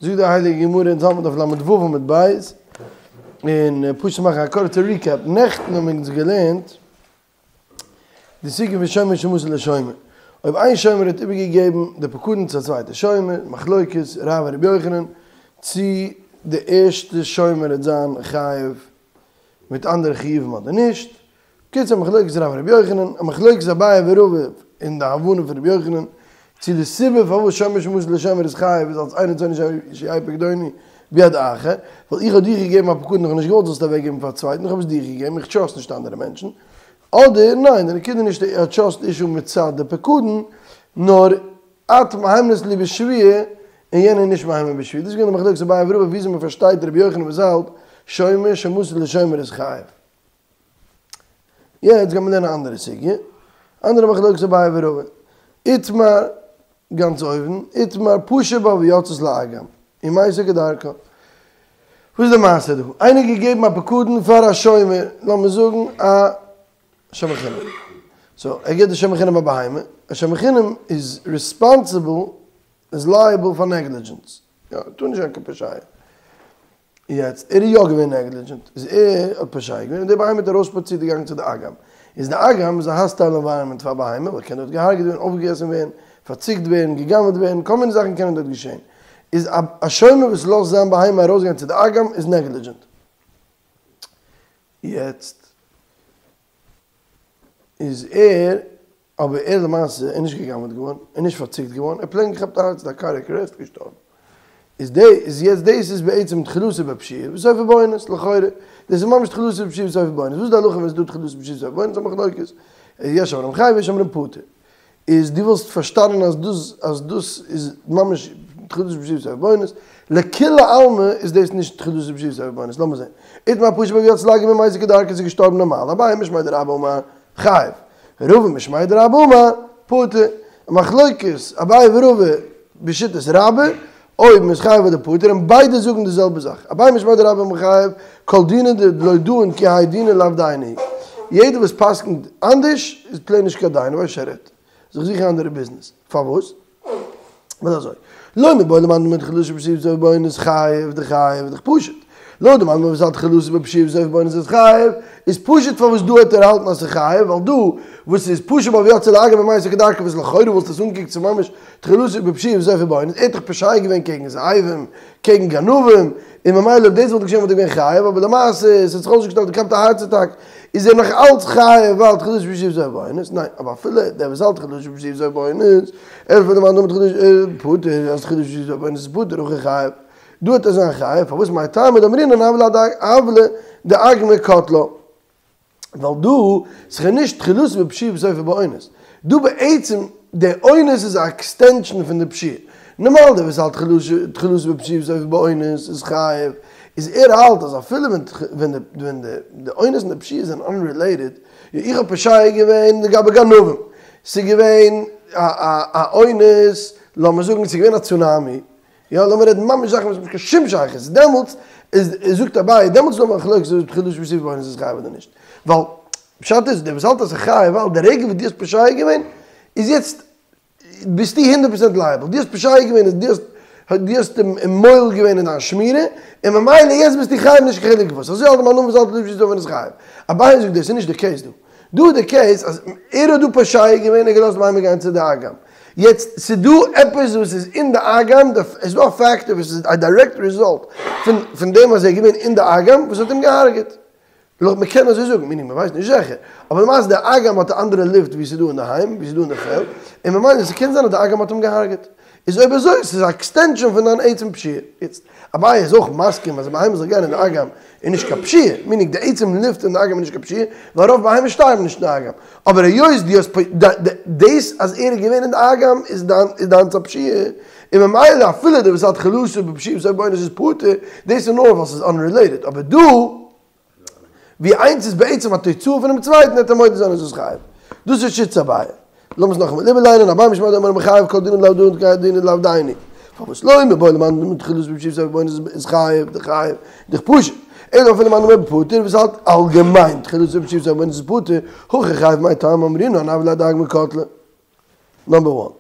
זאגט די הייליגע גמרא אונז האלט מען דף ל"ו עמוד ב', און פשוט מאכן א קורצע ריקעפ, נעכטן האבן אונז געלערנט די סוגיא פון שומר שמסר לשומר, אויב איין שומר האט איבערגעגעבן די פקדון צו א צווייטע שומר, מחלוקת רב און רבי יוחנן, צי די ערשטע שומר וועט זיין חייב מיט אנדערע חיובים אדער נישט, בקיצור מחלוקת רב און רבי יוחנן, א מחלוקת אביי ורבא אין די הבנה פון רבי יוחנן, צו די סיבה פארוואס שומר שמסר לשומר איז חייב איז אלס אין רצוני שיהא פקדוני ביד אחר, ווייל איך האב דיך געגעבן א פקדון איך האב נישט געוואלט זאלסט אוועק געבן פאר א צווייטן איך האב עס דיך געגעבן איך טראסט נישט אנדערע מענטשן, אדער ניין די נקודה איז נישט א טראסט אישו מצד די פקדון נאר את מהימנת לי בשבועה און יענער איז נישט מהימן בשבועה, דאס איז געווען די מחלוקת אביי ורבא וויאזוי מען פארשטייט רבי יוחנן וואס האלט שומר שמסר לשומר איז חייב. יעצט גייט מען לערנען א אנדערע סוגיא, אנדערע מחלוקת אביי ורבא. איתמר, גאנץ אויבן, איתמר פשע בה ויצאה לאגם, ומתה כדרכה. וואס איז די מעשה דא? איינער האט געגעבן א פקדון פאר א שומר, לאמיר זאגן א שומר חינם. סאו ער געבט די שומר חינם א בהמה, א שומר חינם איז ריספאנסיבל, איז לייעבל פאר נעגלידזשענס. יא, טאר נישט זיין קיין פושע. יעצט, ער איז יא געווען נעגלידזשענט, איז ער האט פושע געווען, און די בהמה האט ארויסשפאצירט געגאנגען צו די אגם. איז די אגם איז א האסטייל ענווייראמענט פאר בהמה, ווייל קען דארט געהארגעט ווערן, אויפגעגעסן ווערן, פארציקט ווערן, גע'גנב'עט ווערן, כל מיני זאכן קענען דארט געשען. איז א שומר וואס לאזט זיין בהמה ארויסגיין צו די אגם איז נעגלידזשענט. יעצט איז ער אבער ער למעשה איז נישט גע'גנב'ט געווארן, איז נישט פארציקט געווארן, ער האט פלעין געכאפט א הארץ אטאק, קארדיאק ארעסט, געשטארבן. איז די איז יעצט דאס איז בעצם תחילתו בפשיעה וסופו באונס, לכאורה, דאס איז ממש תחילתו בפשיעה וסופו באונס, וואס איז די הלכה ווען עס איז דא תחילתו בפשיעה וסופו באונס, א מחלוקת, יש אומרים חייב ויש אומרים פטור. איז דו וואלסט פארשטאנען אז דאס אז דאס איז ממש תחילתו בפשיעה וסופו באונס, לכולי עלמא איז דאס נישט תחילתו בפשיעה וסופו באונס, לאמיר זען, איתמר פשעה בה ויצאה לאגם ומתה כדרכה איז געשטארבן נארמאל, אביי משמיה דרבה אמר חייב, רבא משמיה דרבה אמר פטור, א מחלוקת אביי ורבא בשיטת רבה, אויב מ'איז חייב אדער פטור, און ביידע זאגן די זעלבע זאך, אביי משמיה דרבה אמר חייב, כל דינא דלא דאין כי האי דינא לאו דיינא הוא. יעדער וואס פסק'נט אנדערש איז פלעין נישט קיין דיין, ווייסט שוין רעדט זיך זוכן אנדערע ביזנעס. פארוואס? ווייל אזוי, לא מיבעיא למאן דאמר תחילתו בפשיעה וסופו באונס חייב דחייב איז דאך פשוט. לויט די מאן דאמר וואס האלט תחילתו בפשיעה וסופו באונס איז חייב, איז פשוט פארוואס דא האט ער האלטן אז ס'איז חייב, ווייל דא וואס איז פשעה בה ויצאה לאגם ומתה כדרכה וואס לכאורה וואלסטו עס אנגעקוקט צו ממש תחילתו בפשיעה וסופו באונס, ער האט דאך פושע געווען קעגן זאבים, קעגן גנבים, און ממילא אויב דאס וואלט געשען וואלט ער געווען חייב, אבער למעשה עס האט זיך אויסגעשטעלט געכאפט א הארץ אטאק, איז ער נאך אלץ חייב ווייל תחילתו בפשיעה וסופו באונס, ניין, אבער אפילו דער וואס האלט תחילתו בפשיעה וסופו באונס, אלא אפילו למאן דאמר תחילתו פטור, אז תחילתו בפשיעה וסופו באונס איז פטור, הכא חייב. דא וועט ער זיין חייב, פארוואס מאי טעמא דאמרינן עוולא דאגמא קטלה? ווייל דא איז דאך נישט תחילתו בפשיעה וסופו באונס, דא בעצם די אונס איז א עקסטענשאן פון די פשיעה, נארמאל דער וואס האלט תחילתו בפשיעה וסופו באונס איז חייב, איז ער האלט אז אפילו ווען ווען די אונס און די פשיעה זענען אנרילעיטעד, איך האב פושע געווען לגבי גנבים, ס'איז געווען א אונס, לאמיר זאגן ס'איז געווען א צונאמי, יא לאמיר רעדן ממש זאכן וואס האבן נישט קיין שום שייכות, דעמאלטס איז זאגט אביי דעמאלטס איז דא מחלוקת אויב תחילתו בפשיעה וסופו באונס איז חייב אדער נישט, ווייל פשט איז דער וואס האלט אז ס'איז חייב ווייל די רגע וואס דו האסט פושע געווען איז יעצט ביסטו הונדערט פראצענט לייעבל, דו האסט פושע געווען איז דו האסט דו האסט אים מועל געווען אין דיין שמירה און ממילא יעצט ביסטו חייב נישט קיין חילוק וואס, אזוי האלט די מאן דאמר וואס האלט תחילתו בפשיעה וסופו באונס איז חייב, אביי זאגט דאס איז נישט די קעיס דא, דא איז די קעיס אז ער האט דא פושע געווען און געלאזט בהמה גיין צו די אגם, יעצט ס'איז דא עפעס וואס איז אין די אגם, ס'איז דא א פעקטאר וואס איז א דירעקט ריזאלט פון פון דעם אז ער איז געווען אין די אגם וואס האט אים געהארגעט. מ'קען אזוי זאגן, מיענינג מ'ווייסט נישט זיכער, אבער למעשה די אגם האט א אנדערע לופט ווי ס'איז דא אינדערהיים, ווי ס'איז דא אין די פעלד, און ממילא ס'קען זיין אז די אגם האט אים געהארגעט. איז אויב אזוי ס'איז א עקסטענשאן פון דיין עצם פשיעה. יעצט, אביי איז אויך מסכים אז א בהמה זאל גיין אין די אגם איז נישט קיין פשיעה, מיענינג די עצם לופט אין די אגם איז נישט קיין פשיעה, ווייל רוב בהמות שטארבן נישט אין די אגם. אבער היות דו האסט דאס אז ער איז געווען אין די אגם איז דיין איז דיינס א פשיעה, און ממילא אפילו דער וואס האלט תחילתו בפשיעה וסופו באונס איז פטור, דאס איז נאר ווייל ס'איז אנרילעיטעד, אבער דא ווי איינס איז בעצם א תוצאה פונעם צווייטן וועט ער מודה זיין אז עס איז חייב. דאס איז שיטת אביי. לאמיר עס נאכאמאל איבערליינען, אביי משמיה דרבה אמר חייב כל דינא דלאו דאין כי האי דינא לאו דייני. פארוואס לא מיבעיא למאן דאמר תחילתו בפשיעה וסופו באונס איז חייב דחייב דאך פשוט. אלא אפילו למאן דאמר פטור וואס האלט אלגעמיין תחילתו בפשיעה וסופו באונס איז פטור, הכא חייב מאי טעמא אמרינן עוולא דאגמא קטלה. נאמבער וואן.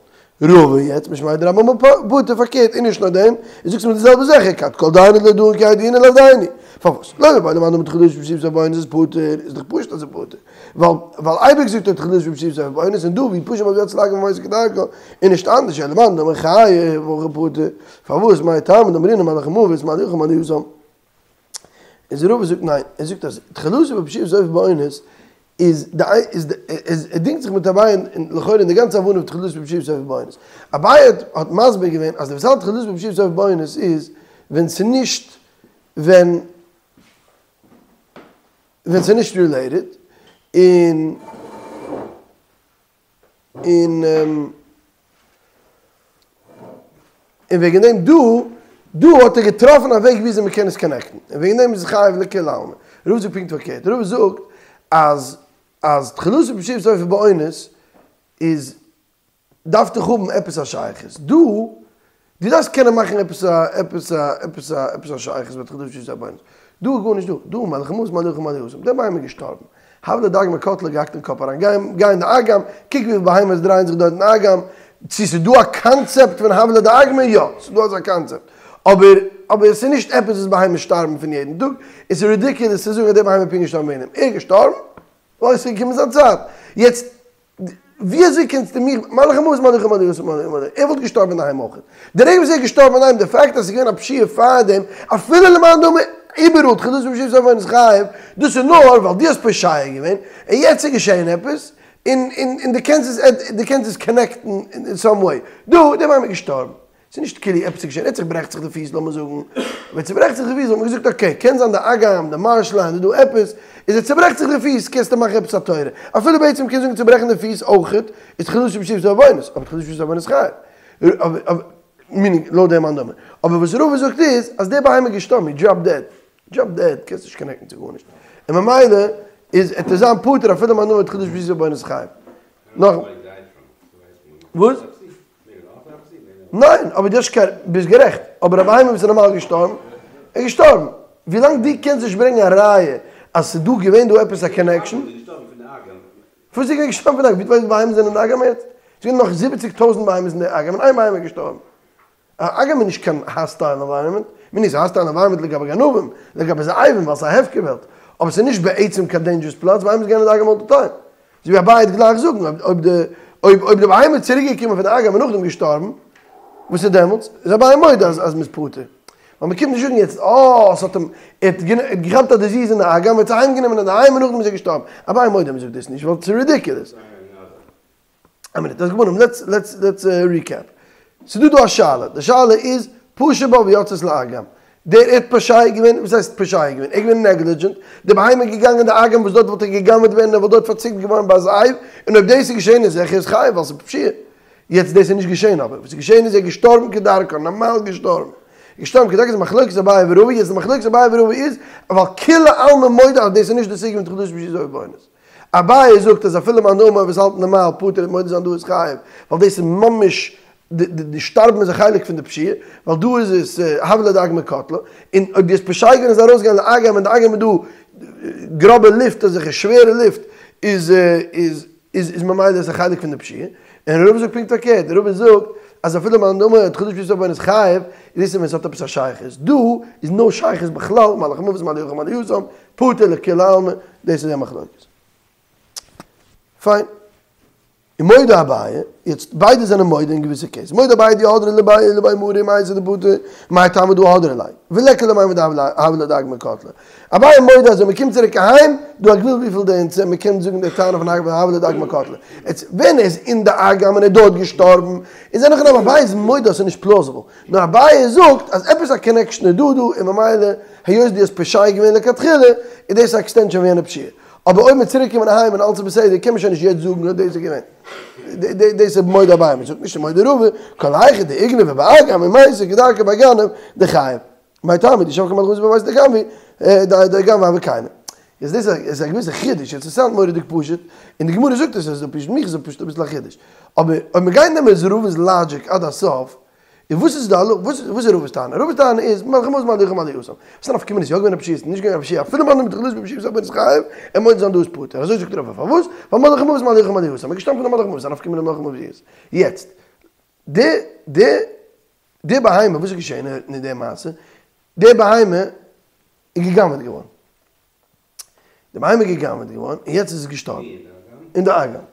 רבא יעצט משמיה דרבה אמר פטור פארקערט און נישט נאר דעם, ער זאגט מיר די זעלבע זאך כד כל דייני לא דאין כי האי דינא לאו דייני. פארוואס? לא מיבעיא למאן דאמר תחילתו בפשיעה וסופו באונס איז פטור, איז דאך פשוט אז ס'איז פטור. ווייל ווייל אייביג זאגט ער תחילתו בפשיעה וסופו באונס און דא ווי פשע בה ויצאה לאגם ומתה כדרכה איז נישט אנדערש אלא למאן דאמר חייב הכא פטור. פארוואס מאי טעמא דאמרינן מלאך המוות מהלך מה עלייתם. איז רבא זאגט ניין, ער זאגט אז תחילתו בפשיעה וסופו באונס איז די איז די איז ער דינגט זיך מיט אביי און לכאורה אין די גאנצע הבנה פון תחילתו בפשיעה וסופו באונס. אביי האט האט מסביר געווען אז די וואס האלט תחילתו בפשיעה וסופו באונס איז ווען ס'נישט ווען ווען ס'נישט רילעיטעד און און און וועגן דעם דא, דא האט ער געטראפן א וועג וויאזוי מ'קען עס קאנעקטן, און וועגן דעם איז חייב לכולי עלמא. רבא זאגט פונקט פארקערט, רבא זאגט אז אז תחילתו בפשיעה וסופו באונס איז דארף דאך האבן עפעס א שייכות, דא דו דארפסט קענען מאכן עפעס א עפעס א עפעס א עפעס א שייכות ביי תחילתו בפשיעה וסופו באונס, דא איז גארנישט דא, דא מלאך המוות מהלך עליהם, דער בהמה איז געשטארבן, הבלי דאגמא קטלא געהאקט אין קאפ אריין, גיי גיי אין די אגם, קוק וויפיל בהמות דרייען זיך דארט אין אגם, צו ס'איז דא א קאנצעפט פון הבלי דאגמא, יא, ס'איז דא אזא קאנצעפט, אבער אבער ס'איז נישט עפעס וואס בהמות שטארבן פון יעדן טאג, און ס'איז רידיקולעס צו זאגן אז דער בהמה איז פונקט געשטארבן וועגן דעם, ער איז געשטארבן ווייל עס איז געקומען זיין צייט, יעצט ווי אזוי קענסטו מיך, מלאך המוות מהלך עליהם, ער וואלט געשטארבן אינדערהיים אויך, די רגע וואס ער איז געשטארבן אינדערהיים, די פאקט אז עס איז געווען א פשיעה פארדעם, אפילו למאן דאמר איבעראל תחילתו בפשיעה וסופו באונס חייב, דאס איז נאר ווייל דו האסט פושע געווען, און יעצט איז געשען עפעס, און און און דו קענסט עס דו קענסט עס קאנעקטן אין סאם וועי, דא, דער בהמה איז געשטארבן. ס'איז נישט כאילו עפעס איז געשען, ער האט זיך ברעכט זיך די פיס לאמיר זאגן, ווען צוברעכט זיך די פיס וואלט מען געזאגט אקעי, קען זיין די אגם, די מארשלענד איז דא עפעס, איז ער צוברעכט זיך די פיס קענסטו מאכן עפעס א תורה, אפילו בעצם קענסט זאגן צוברעכן די פיס אויכעט איז תחילתו בפשיעה וסופו באונס, אבער תחילתו בפשיעה וסופו באונס חייב, מינינג לויט דעם מאן דאמר, אבער וואס רבא זאגט איז אז די בהמה איז געשטארבן, הי דראפד דעד, דראפד דעד, קענסט נישט קאנעקטן צו גארנישט, און ממילא איז עט ער זיין פטור אפילו מאן דאמר תחילתו בפשיעה וסופו באונס חייב. נאך. וואס? ניין, אבער דו האסט קיין, ביסט גערעכט, אבער א בהמה וואס איז נארמאל געשטארבן, איז געשטארבן. ווילאנג דו קענסט נישט ברענגען א ראיה אז ס'איז דא געווען דא עפעס א קאנעקשאן. פארוואס איז ער געשטארבן פון די אגם? ווי ווייסט בהמות זענען אין די אגם יעצט? ס'איז געווען נאך זיבעציג טויזנט בהמות אין די אגם און איין בהמה איז געשטארבן. א אגם איז נישט קיין האסטייל ענווייראמענט, מיינט ס'איז האסטייל ענווייראמענט לגבי גנבים, לגבי זאבים ווייל ס'איז א הפקר וועלט, אבער ס'איז נישט בעצם קיין דעינדזשערס פלאץ, בהמות גייען אין די אגם אלל די טיים. אזוי ווי אביי וועט גלייך זאגן, אויב די אויב אויב די בהמה איז צוריק געקומען פון די אגם און נאכדעם געשטארבן, וואס איז דעמאלטס? איז אביי מודה אז אז מ'איז פטור. ווייל מ'קומט נישט זאגן יעצט אה ס'האט אים ער האט געכאפט א דיזיז אין די אגם, ער האט עס אהיים גענומען אינדערהיים און נאכדעם איז ער געשטארבן. אביי מודה מ'זאגט דאס נישט ווייל ס'איז רידיקולעס. א מינוט, על כל פנים, לעטס לעטס לעטס ריקעפ. ס'דא דא א שאלה, די שאלה איז, פשע בה ויצאת לאגם. דער ער האט פושע געווען, וואס הייסט פושע געווען? ער איז געווען נעגלידזשענט, די בהמה איז געגאנגען די אגם וואס דארט וואלט ער גע'גנב'עט ווערן און ער וואלט דארט פארציקט געווארן ביי זאב, און אויב דאס איז געשען איז זיכער איז חייב ווייל ס'איז פשיעה. יעצט דאס איז נישט געשען אבער וואס איז געשען איז ער איז געשטארבן כדרכו, נארמאל געשטארבן. געשטארבן כדרכו איז מחלוקת אביי ורבא, יעצט די מחלוקת אביי ורבא איז ווייל כולי עלמא מודה אז דאס איז נישט די סוגיא פון תחילתו בפשיעה וסופו באונס. אביי זאגט אז אפילו מאן דאמר וואס האלט נארמאל פטור וועט מודה זיין דא איז חייב, ווייל דאס איז ממש די שטארבן איז א חלק פון די פשיעה, ווייל דא איז עס הבלי דאגמא קטלא, און אויב דו האסט פושע געווען איז ארויסגיין לאגם און די אגם איז דא גראבע לופט אזעלכע שווערע לופט איז איז איז ממילא איז א חלק פון די פשיעה, און רבא זאגט פונקט פארקערט, רבא זאגט אז אפילו מאן דאמר תחילתו בפשיעה וסופו באונס חייב, איז דאס ווען עס האט עפעס א שייכות, דא איז נאו שייכות בכלל, מלאך המוות מהלך עליהם, פטור לכולי עלמא, דאס איז די מחלוקת. פיין. ומודה אביי, יעצט ביידע זענען מודה אין געוויסע קעיס, מודה אביי דאי הדרא לבי לבי מרי ומייתי דפטור, מאי טעמא דא הדרא ליה, וליכא למימר דהבלי דאגמא קטלא. אביי מודה אז ווען מ'קומט צוריק אהיים, דא א גבול וויפיל די אונז מ'קען זאגן די טענה פון הבלי דאגמא קטלא. יעצט ווען ער איז אין די אגם און ער איז דארט געשטארבן, איז אין הכי נמי אביי איז מודה אז ס'איז נישט פלאזיבל. נאר אביי זאגט אז עפעס א קאנעקשאן איז דא דא און ממילא היות דו האסט פושע געווען לכתחילה איז דאס א עקסטענשאן פון יענע פשיעה. אבער אויב מ'איז צוריק געקומען אהיים און אלעס איז בסדר קען מען שוין נישט יעצט זאגן אז דאס איז געווען. דאס איז מודה אביי מען זאגט נישט מודה רבא כל היכא דאיגנב באגם ומייתי כדרכיה בי גנב דחייב. מאי טעמא דאי שבקה מלאך המוות במייתי דגנבא הוה קיימא. איז דאס איז א געוויסע חידוש, יעצט עס סאונדט מורא'דיג פשוט, און די גמרא זאגט עס אז עס איז פשוט, מיך איז עס פשוט אביסל א חידוש. אבער אויב מיר גייען נעמען רבא'ס לאגיק עד הסוף, און וואס איז די הלכה, וואס איז רבא'ס טענה? רבא'ס טענה איז, מלאך המוות מהלך עליהם. וואס איז נפקא מינה, איז יא געווען א פשיעה, איז נישט געווען א פשיעה, אפילו מאן דאמר תחילתו בפשיעה וסופו באונס חייב, ער מודה זיין דא איז פטור. אזוי זאגט רבא, פארוואס? ווייל מלאך המוות מהלך עליהם. מ'איז געשטאנען פון די מלאך המוות, א נפקא מינה מלאך המוות איז. יעצט. די די די בהמה, וואס איז געשען אין די מעשה? די בהמה איז גע'גנב'עט געווארן. די בהמה איז גע'גנב'עט געווארן און יעצט איז עס געשטארבן. אין די אגם.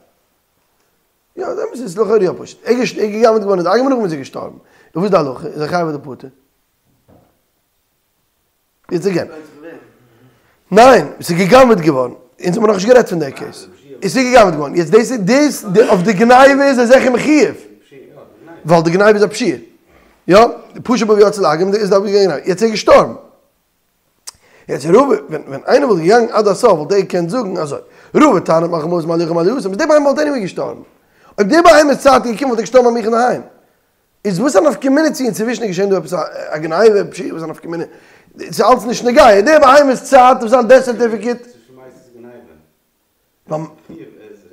יא, די אמת איז לכאורה יא פשוט. ער איז גע'גנב'עט געווארן אין די אגם און נאכדעם איז ער געשטארבן. און וואס איז די הלכה? איז ער חייב אדער פטור? יעצט again. ניין, ס'איז גע'גנב'עט געווארן. אונז האבן נאכנישט גערעדט פון די case. עס איז גע'גנב'עט געווארן. יעצט דאס איז דאס אויף די גניבה איז ער זיכער מחיוב. ווייל די גניבה איז א פשיעה. יא, פשע בה ויצאה לאגם איז דאך געווען גניבה. יעצט איז ער געשטארבן. יעצט רבא, ווען ווען איינער וואלט געגאנגען עד הסוף וואלט ער געקענט זאגן אזוי, רבא טענה'ט מלאך המוות מלאך המוות איז די בהמה וואלט anyway געשטארבן. אויב די בהמה איז צייט געקומען וואלט ער געשטארבן ביי מיך אינדערהיים. איז וואס א נפקא מינה צו אינצווישן איז געשען דא עפעס א גניבה, פשיעה, וואס א נפקא מינה? ס'איז אלץ נישט נוגע, די בהמה'ס צייט אויף זיין death certificate.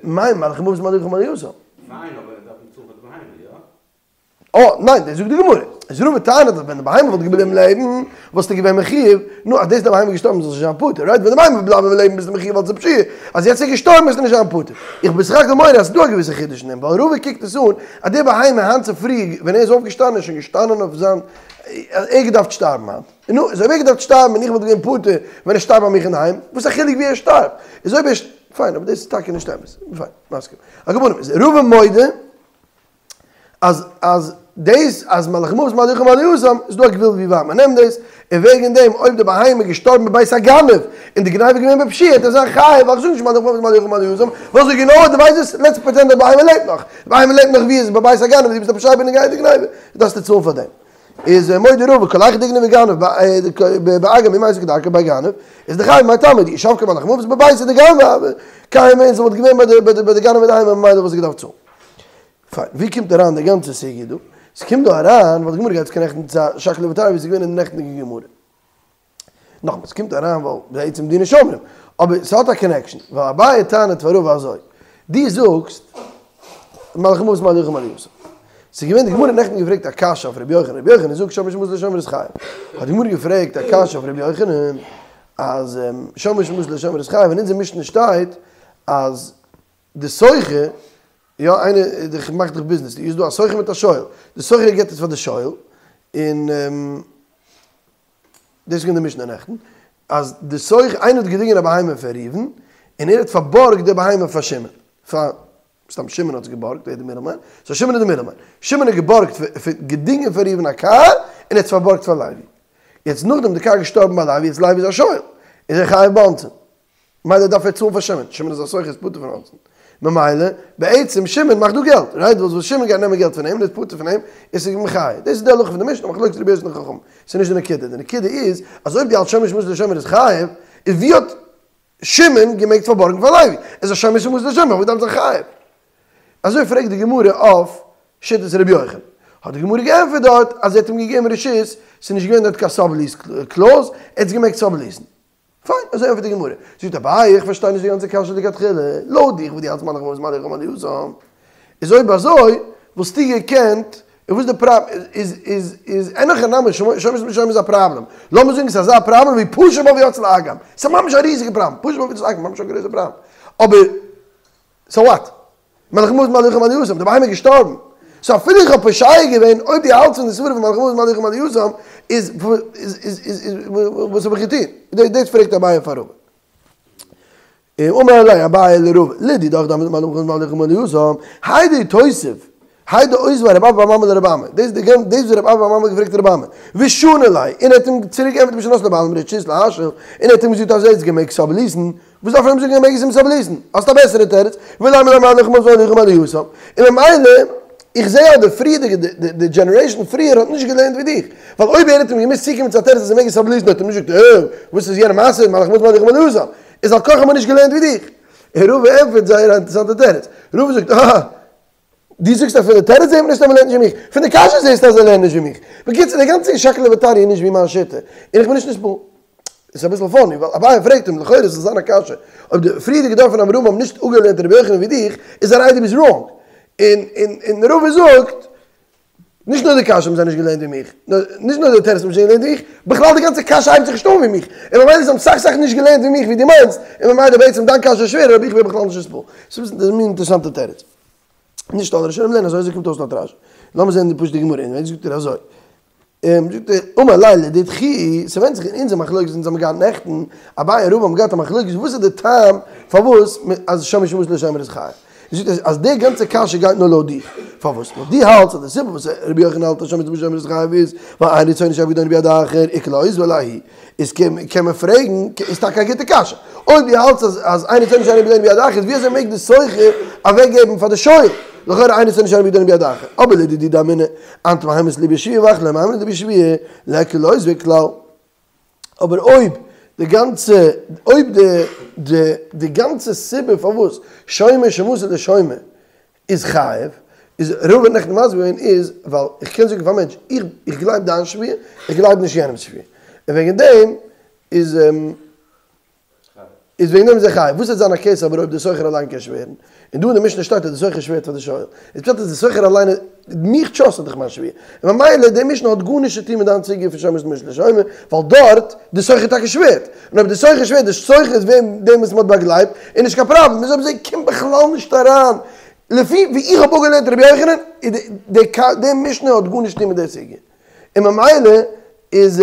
מיין מלאך המוות מלאך המוות. פיין אבער ער דארף נישט צאלן פאר די בהמה, יא? אה, ניין, דאס זאגט די גמרא. איז רבא טענה'ט אז ווען די בהמה וואלט געבליבן לעבן, וואלסטו געווען מחיוב, נו, אז דאס די בהמה איז געשטארבן זאלסטו נישט זיין פטור, right? ווען די בהמה וועט בלייבן לעבן ביסטו מחיוב אלס א פשיעה, אז יעצט איז געשטארבן וועסטו נישט זיין פטור. איך בין סך הכל מודה אז ס'איז דא א געוויסע חידוש אין דעם, ווייל רבא קוקט עס אן אז די בהמה היינט צופרי ווען ער איז אויפגעשטאנען איז שוין געשטאנען אויף זיין, אז ער געדארפט שטארבן היינט. און נו, איז אויב ער געדארפט שטארבן און איך וואלט געווען פטור ווען ער שטארבט ביי מיך אינדערהיים, וואס א חילוק ווי ער שטארבט? איז אויב ער, פיין, אבער דאס איז טאקע נישט אמת. פיין, מסכים. על כל פנים, איז רבא מודה אז אז דאס אז מלאך המוות מלאך המוות איז דא א גבול ווי ווייט מען נעמט דאס, און וועגן דעם אויב די בהמה איז געשטארבן בבית הגנב און די גניבה איז געווען בפשיעה וועט ער זיין חייב, ווייל איך זאג נישט מלאך המוות מלאך המוות, ווייל זאג גענוי דו ווייסט עס, let's pretend די בהמה לעבט נאך, די בהמה לעבט נאך ווי איז בבית הגנב, דו ביסט א פושע בנוגע די גניבה, דארפסטו צאלן פאר דעם. איז מודה רבא כל היכא דאיגנב גנב באגם אם מתה כדרכו בי גנב, איז דחייב מאי טעמא דאי שבקה מלאך המוות בביתיה דגנבא הוה קיימא און ס'וואלט געווען ביי די גנב אינדערהיים ממילא וואלסטו געדארפט צאלן. פיין, ווי קומט אריין די גאנצע סוגיא דא? ס'קומט דא אריין ווייל די גמרא גייט connect ן צו א שקלא וטריא ווי ס'איז געווען אין די נעכטענדיגע גמרא. נאכאמאל, ס'קומט אריין ווייל בעצם דיני שומרים, אבער ס'האט א connection, ווייל אביי טענה'ט פאר רבא אזוי, דו זאגסט מלאך המוות מלאך המוות. ס'איז געווען די גמרא האט נעכטן געפרעגט א קשיא אויף רבי יוחנן, רבי יוחנן זאגט שומר שמירת לשומר איז חייב, האט די גמרא געפרעגט א קשיא אויף רבי יוחנן אז שומר שמירת לשומר איז חייב, אין אונזער משנה שטייט אז די שוכר, יא איינער מאכט דאך ביזנעס, איז דא א שוכר מיט א שואל, די שוכר געבט עס פאר די שואל, און דאס איז געווען די משנה נעכטן, אז די שוכר, איינער האט געדינגען א בהמה פון ראובן, און ער האט פארבארגט די בהמה פאר שמעון, פאר, סתם שמעון האט עס געבארגט, ער איז די middleman, so שמעון איז די middleman, שמעון האט געבארגט, געדינגען פון ראובן א קאר, און ער האט עס פארבארגט פאר לוי. יעצט נאכדעם די קאר איז געשטארבן ביי לוי, יעצט לוי איז א שואל, איז ער חייב באונסין. ממילא דארף ער צאלן פאר שמעון, שמעון איז א שוכר איז פטור פון אונסין, ממילא בעצם שמעון מאכט דא געלט, right? וואס וואס שמעון גייט נעמען געלט פון אים און איז פטור פון אים, איז ער מחיה, דאס איז די הלכה פון די משנה, מחלוקת רבי יוסי און חכמים, ס'איז נישט די נקודה, די נקודה איז אז אויב דו האלטסט שומר שמירת לשומר איז חייב, איז ווי האט שמעון געמעגט פארבארגן פאר לוי, איז א שומר שמירת לשומר, וואס דארף זיין חייב? אזוי פרעגט די גמרא אויף שיטת רבי יוחנן, האט די גמרא געענטפערט דארט אז ער האט אים געגעבן רשות, ס'איז נישט געווען דארט קיין sublease clause, ער האט עס געמעגט sublease ן. פיין, אזוי ענטפערט די גמרא. זאגט אביי, איך פארשטיי נישט די גאנצע קשיא לכתחילה, לויט דיך וואס דו האלטסט מלאך המוות מלאך המוות איז אויב אזוי וואלסטו געקענט, און וואס די פראבלעם איז איז איז אין הכי נמי שומר שמירת לשומר איז א פראבלעם, לאמיר זאגן ס'איז אזא פראבלעם ווי פשע בה ויצאה לאגם, ס'איז ממש א ריזיגע פראבלעם, פשע בה ויצאה לאגם ממש א גרויסע פראבלעם, אבער so what? מלאך המוות מלאך המוות די בהמה איז געשטארבן, so אפילו איך האב פושע געווען, אויב דו האלטסט פון די סברא פון מלאך המוות מלאך המוות איז איז איז וואס האב איך געטון? דאס פרעגט אביי פאר רבא. אמר ליה אביי לרבא, לדידך דאמרת מלאך המוות מלאך המוות האי דאיתותב, האי דאותביה רב אבא בר ממל לרבי אמי, דאס דאס וואס רב אבא בר ממל האט געפרעגט רבי אמי, ושני ליה, און ער האט אים צוריק געענטפערט משנתנו לבעלים רשות להשאיל, און ער האט אים געזאגט אז ער האט עס געמעגט sublease ן, וואס דארף ער אים זאגן ער מעג עס אים sublease ן? האסט א בעסערע תירוץ? ולימא ליה מלאך המוות מלאך המוות און ממילא, איך זעה אז די פריערדיגע, די generation פריער האט נישט געלערנט ווי דיך, ווייל אויב ער האט אים געמוזט צוקומען צו א תירוץ אז ער מעג עס sublease ן האט ער אים נישט געזאגט אה, וואס איז יענע מעשה מלאך המוות מלאך המוות איז על כרחם האט נישט געלערנט ווי דיך. און רבא ענטפערט זייער א אינטערעסאנטע תירוץ. רבא זאגט אה, דו זאגסט אז פון די תירוץ זעהט מען נישט אז מען לערנט נישט ווי מיך, פון די קשיא זעהסטו אז זיי לערנען נישט ווי מיך. בקיצור, די גאנצע שקלא וטריא איז נישט ווי מיין שיטה, און איך בין נישט נסבל. עס איז אביסל funny, ווייל אביי פרעגט אים, לכאורה זאל זיין א קשיא, אויב די פריערדיגע דור פון אמוראים האבן נישט אפגעלערנט רבי יוחנן ווי דיך, איז א ראיה דו ביסט wrong. און און רבא זאגט, נישט נאר די קשיא האבן זיי נישט געלערנט ווי מיך, נישט נאר די תירוץ האבן זיי נישט געלערנט ווי מיך, בכלל די גאנצע קשיא הייבט זיך נישט אן ווי מיך, און ממילא זיי האבן סאך סאך נישט געלערנט ווי מיך ווי דו מיינסט, און ממילא בעצם דיין קשיא איז שווערער אבער איך ווער בכלל נישט נסבל. ס'איז מין אינטערעסאנטע תירוץ. נישט אלע ראשונים לערנען אזוי, אזוי קומט אויס לויט רשי. לאמיר זען די פשוט'ע גמרא, און זאגט ער אזוי, זאגט ער, אמר ליה לדידכו, ס'ווענדט זיך אין אונזער מחלוקת אונז האבן געהאט נעכטן, אביי און רבא האבן געהאט א מחלוקת וואס איז די טעם פארוואס אז שומר שומתו לשומר איז חייב. זאגט ער אז די גאנצע קשיא גייט נאר לויט דיך, פארוואס? ווייל דו האלטסט אז די סיבה וואס רבי יוחנן האלט אז שומר שומתו לשומר איז חייב איז ווייל אין רצונו שאינו פקדונו ביד אחר איכא לאותביה לההוא, איז קען מען פרעגן, איז טאקע א גוטע קשיא, אויב דו האלטסט אז אז אין רצונו שאינו פקדונו ביד אחר איז ווי אזוי מעג די שוכר אוועק געבן פאר די שואל, לכאורה אין רצונו שאינו פקדונו ביד אחר, אבער לדידי דאמינא אנת מהימנת ליה בשבועה ואחר לא מהימנת ליה בשבועה ליכא לאותביה כלל. אבער אויב די גאנצע אויב די די די גאנצע סיבה פארוואס שומר שומתו לשומר איז חייב איז רבא האט נעכטן מסביר געווען איז ווייל איך קען זאגן פאר א מענטש איך איך גלייב דיין שבועה איך גלייב נישט יענעמס שבועה און וועגן דעם איז איז וועגן דעם איז ער חייב. וואס וועט זיין א case אבער אויב דער שוכר אליין קען שווערן? און דא אין די משנה שטייט אז דער שוכר שווערט פאר די שואל. איז פשט אז דער שוכר אליין איז, מיך trust איך מיין שבועה. און ממילא די משנה האט גארנישט צו טון מיט דיין סוגיא פון שומר שומתו לשומר, ווייל דארט דער שוכר טאקע שווערט. און אויב דער שוכר שווערט, דער שוכר איז וועם דעם וואס מען האט באגלייבט, איז נישט קיין פראבלעם. איז אויב אזוי קומט בכלל נישט אריין. לפי ווי איך האב אפגעלערנט רבי יוחנן, איז די די משנה האט גארנישט צו טון מיט די סוגיא. און ממילא איז.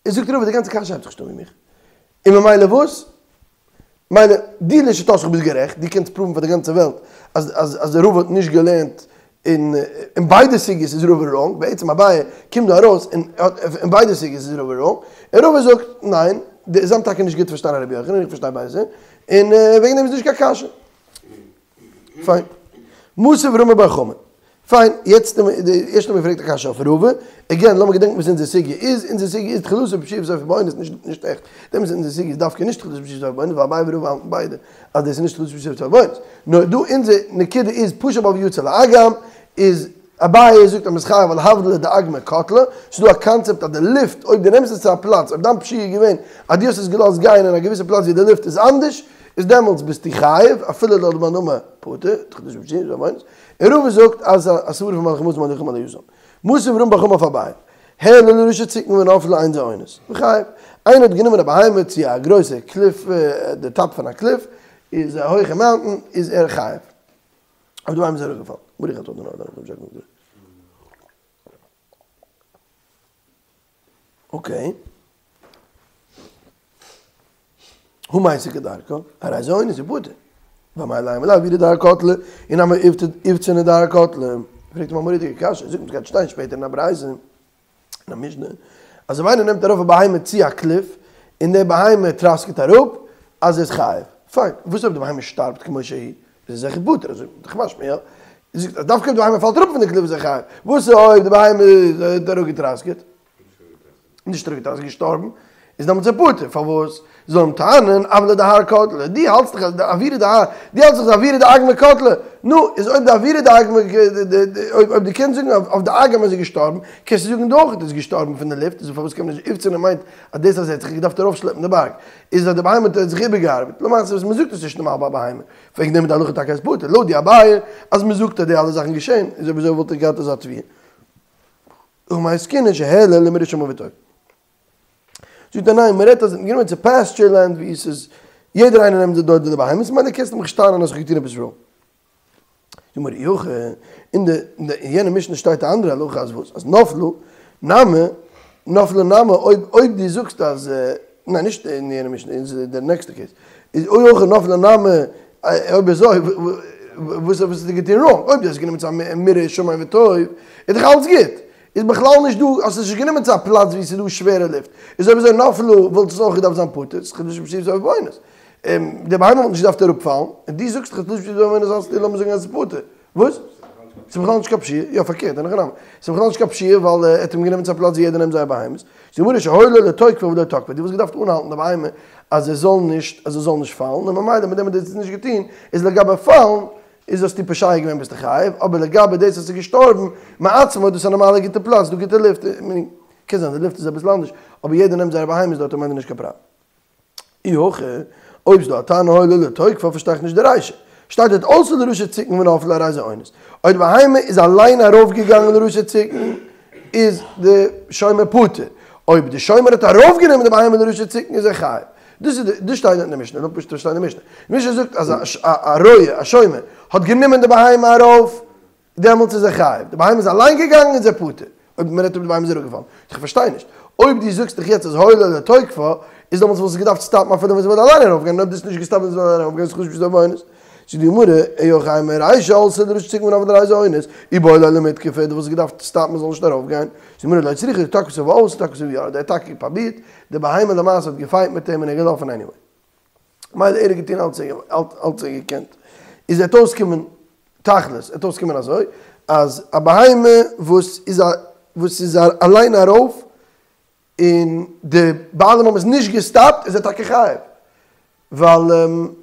איז זאגט רבא די גאנצע קשיא הייבט זיך נישט אן ווי מיך, און ממילא וואס? מילא דו לשיטתך ביסט גערעכט, דו קענסט prove ן פאר די גאנצע וועלט אז אז אז רבא האט נישט געלערנט אין אין ביידע סוגיות איז רבא wrong, בעצם אביי קומט דא ארויס און אין ביידע סוגיות איז רבא wrong, און רבא זאגט ניין, זיי האבן טאקע נישט גוט פארשטאנען רבי יוחנן, איך פארשטיי בעסער, און וועגן דעם איז נישט קיין קשיא. פיין. מתיב רמי בר חמא. פיין, יעצט די ערשטע האט מען געפרעגט א קשיא אויף רבא, again לאמיר געדענקן וואס אונזער סוגיא איז, אונזער סוגיא איז תחילתו בפשיעה וסופו באונס, נישט נישט עכט, דעם איז אונזער סוגיא איז דווקא נישט תחילתו בפשיעה וסופו באונס, ווייל אביי ורבא האלטן ביידע אז דאס איז נישט תחילתו בפשיעה וסופו באונס, נאר דא אונזער נקודה איז פשע בה ויצא לאגם, איז אביי זאגט אז מ'איז חייב ווייל הבדלה דאגמא קטלה, ס'איז דא א קאנצעפט אז די לופט אויב דו נעמסט עס צו א פלאץ, אויב דיין פשיעה איז געווען אז דו האסט עס געלאזט גיין אין א געוויסע פלאץ ווי די לופט איז אנדערש, איז דעמאלטס ביסטו חייב, אפילו לויט די מאן דאמר פטור, תחילתו בפשיעה וסופו באונס. און רבא זאגט אז א סברא פון מלאך המות מלאכים על היזם. מתיב רמי בר חמא אויף אביי. העלה לראשי צוקן ונפלה אין זה אונס. וחייב. איינער האט גענומען א בהמה צו א גרויסע cliff, די top פון א cliff, איז א הויכע mountain, איז ער חייב. אויב די בהמה איז אראפגעפאלן. ברוך אתה אדוני אדוני מלך העולם okay. הא מתה כדרכה, הרי זה אונס ופטור. ואמאי לימא ליה אוירא דהר קטלה, אי נמי אובצנא דהר קטלה. פרעגט אים א מורא'דיגע קשיא, זאגט מען ס'גייט שטיין שפעטער אין א ברייתא, אין א משנה, אז אויב איינער נעמט ארויף א בהמה צו א cliff, און די בהמה טראסקעט אראפ, אז ער איז חייב. פיין, וואס אויב די בהמה שטארבט כמו שהיא? איז ער זיכער פטור, אזוי איז דאך משמע, יא? זאגט אז דווקא אויב די בהמה פאלט אראפ פון די cliff איז ער חייב, וואס איז אויב די בהמה איז אראפגעטראסקעט? נישט אראפגעטראסקעט, געשטארבן, איז דעמאלטס ער פטור, פארוואס זאל אים טענה'ן אבלא דהר קטלה, דו האלטסט דאך אז די אוירא דהר, דו האלטסט דאך אז אוירא דאגמא קטלה, נו, איז אויב די אוירא דאגמא, אויב דו קענסט זאגן אויף די אגם אז ער איז געשטארבן, קענסטו זאגן דא אויך איז געשטארבן פון די לופט, איז פארוואס קען מען נישט, אובצנא מיינט אז דאס אז ער האט זיך געדארפט ארויפשלעפן די בארג, איז אז די בהמה האט זיך איבערגעארבעט, למעשה וואס מען זאגט איז נישט נארמאל ביי א בהמה, וועגן דעם איז די הלכה טאקע אז פטור, לויט די אביי אז מען זאגט אז די אלע זאכן געשען, איז אויב אזוי וואלט ער געהאט אזא תביעה. ובמה עסקינן שהעלה למרעה שמן וטוב. זאגט ער ניין, מען רעדט אז מען האט גענומען צו pasture land ווי עס איז יעדער איינער נעמט דארט די בהמות, ממילא קענסטו מיך נישט טענה'ן אז איך האב געטון עפעס wrong. זאגט מר אי הכי, אין די אין יענע משנה שטייט א אנדערע הלכה אז וואס? אז נפלה נמי, נפלה נמי אויב אויב דו זאגסט אז ניין נישט אין יענע משנה, אין די נעקסטע case, איז אי הכי נפלה נמי אויב אזוי וואס האסטו געטון wrong? אויב דו האסט גענומען צו א מרעה שמן וטוב איז דאך אלץ גוט, איז בכלל נישט דא, האסט עס נישט גענומען צו א פלאץ ווי עס איז דא שווערע לופט, איז אויב אזוי נפלה וואלט עס אויך געדארפט זיין פטור, ס'איז תחילתו בפשיעה וסופו באונס. די בהמה וואלט נישט געדארפט אראפפאלן, און דו זאגסט דאך תחילתו בפשיעה וסופו באונס זאלסטו לאמיר זאגן אז עס איז פטור. וואס? ס'איז בכלל נישט קיין פשיעה, יא פארקערט, אין הכי נמי. ס'איז בכלל נישט קיין פשיעה ווייל ער האט אים גענומען צו א פלאץ ווי יעדער נעמט זייער בהמות. זאגט די גמרא שהועילה לתוקפה ולא תקפה, דו וואלסט געדארפט אנהאלטן די בהמה אז ער זאל נישט אז ער זאל נישט פאלן, און ממילא מיט דעם וואס דו האסט עס נישט געטון איז לגבי פאלן איז האסטו פושע געווען ביסטו חייב, אבער לגבי דאס אז ס'איז געשטארבן מעצמו דאס איז א נארמאלע גוטע פלאץ, דא גוטע לופט, קען זיין די לופט איז אביסל אנדערש, אבער יעדער נעמט זייערע בהמות דארט און ממילא נישט קיין פראבלעם. אי הכי, אויב ס'דא א טענה הועילה לתוקפה פארשטיי איך נישט די רישא. שטייט דארט עלתה לראשי צוקין ונפלה הרי זה אונס. אויב די בהמה איז אליין ארויפגעגאנגען לראשי צוקין איז די שומר פטור. אויב די שומר האט ארויפגענומען די בהמה לראשי צוקין איז ער חייב. דאס איז די, דאס שטייט דארט אין די משנה, לאמיר פשוט פארשטיין די משנה. די משנה זאגט אז א רועה, א שומר, האט גענומען די בהמה ארויף. דעמאלטס איז ער חייב, די בהמה איז אליין געגאנגען איז ער פטור, אויב מען רעדט אויב די בהמה איז אראפגעפאלן, איך פארשטיי נישט, אויב דו זאגסט דאך יעצט אז היה לו לתוקפה, איז דעמאלטס וואלסטו געדארפט סטאפן אפילו ווען זי וואלט אליין ארויפגיין, און אויב דו האסט נישט געסטאפט ווען זי וואלט אליין ארויפגיין איז חשש פשיעה ואונס. זאגט די גמרא, אי הכי אימא רישא עלתה לראשה ציגה ונפלה דאורייתא אונס, אי בעי ליה למיתקפה, דו וואלסט געדארפט סטאפן מען זאל נישט ארויפגיין, זאגט די גמרא לא צריכא תקפתיה ועלתה תקפתיה וירדה, ער האט טאקע פראבירט, די בהמה למעשה האט געפייט מיט אים און ער איז געלאפן עניוועי. מילא ער האט געטון אלץ אלץ ער האט געקענט, איז ער האט אויסקומען תכלית, ער האט אויסקומען אזוי, אז א בהמה וואס איז א וואס איז אליין ארויף, און די בעלים האבן עס נישט געסטאפט, איז ער טאקע חייב, ווייל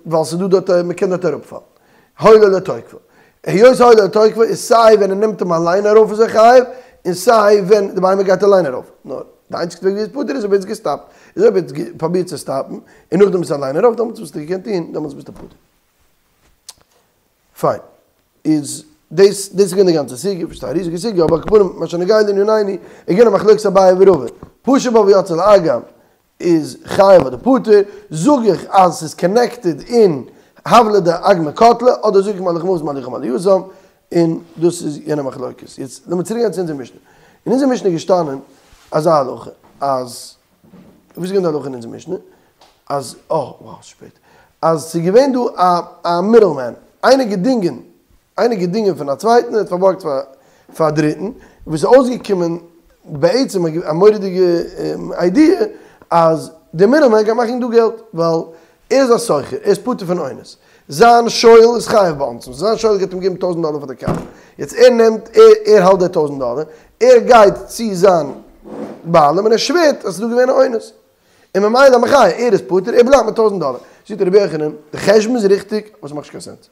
ווייל ס'איז דא דארט מ'קען דארט אראפפאלן. היה לו לתוקפה. היות היה לו לתוקפה איז סיי ווען ער נעמט אים אליין ארויף איז ער חייב, און סיי ווען די בהמה גייט אליין ארויף. נאר די איינציגסטע וועג ווי ער איז פטור איז אויב ער האט עס געסטאפט. איז אויב ער האט פרובירט צו סטאפן, און נאכדעם איז עס אליין ארויף, דעמאלטס וואלסטו געקענט טון, דעמאלטס ביסטו פטור. פיין. איז דאס דאס איז געווען די גאנצע סוגיא, פשוט א ריזיגע סוגיא, אבער על כל פנים מה שנוגע לענינינו, איז געווען א מחלוקת אביי ורבא, פשע בה ויצאה לאגם איז חייב אדער פטור, זאג איך אז ס'איז קאנעקטעד און הב ליה דאגמא קטלה, אדער זאג איך מלאך מוות מלאכים עליותם, און דאס איז יענע מחלוקת. יעצט לאמיר צוריק גיין צו אונזער משנה. אין אונזער משנה איז געשטאנען אזא הלכה אז, וואס איז געווען די הלכה אין אונזער משנה? אז, אה, וואו, ס'איז שפעט. אז ס'איז געווען דא א א מידל מען, איינער געדינגען, איינער געדינגען פון א צווייטן און האט פארבארגט פאר פאר א דריטן, וואס איז אויסגעקומען בעצם א מורא'דיגע איידיע אז דער מידל מען גייט מאכן דא געלט, ווייל ער איז א שוכר, ער איז פטור פון אונס, זיין שואל איז חייב באונסין, זיין שואל גייט אים געבן טויזנט דאלער פאר די קאר, יעצט ער נעמט, ער ער האלט די טויזנט דאלער, ער גייט צו זיין בעלים און ער שווערט אז ס'איז דא געווען א אונס, און ממילא מחיה, ער איז פטור, ער בלייבט מיט טויזנט דאלער. זאגט רבי יוחנן, די חשבון איז ריכטיג, אבער ס'מאכט נישט קיין סענס.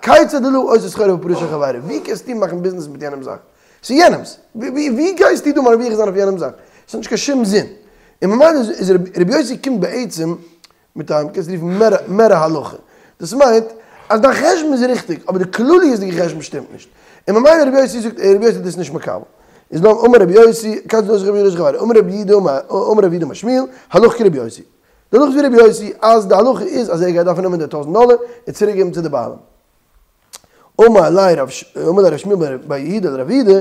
כיצד לה עושה סחורה בפרה של חבירו, ווי קענסטו מאכן ביזנעס מיט יענעמ'ס זאך? ס'איז יענעמ'ס, ווי גייסטו דא מרוויח זיין אויף יענעמ'ס זאך? ס'האט נישט קיין שום זין. און ממילא איז רבי יוסי קומט בעצם מיט א, מ'קען עס רופן מערא הלכה. דאס מיינט אז דיין חשבון איז ריכטיג, אבער די כלליות'דיגע חשבון שטימט נישט. און ממילא רבי יוסי זאגט, רבי יוסי איז דאס נישט מקבל. איז דא אמר רבי יוסי, כיצד לה עושה סחורה בפרה של חבירו, אמר רב יהודה אמר רב יהודה אמר שמואל, הלכה כרבי יוסי. די הלכה איז ווי רבי יוסי, אז די הלכה איז אז ער גייט דארפן נעמען די טויזנט דאלער און צוריק געבן צו די בעלים. אמר ליה רב אמר ליה רב שמואל בר יהודה לרב יהודה,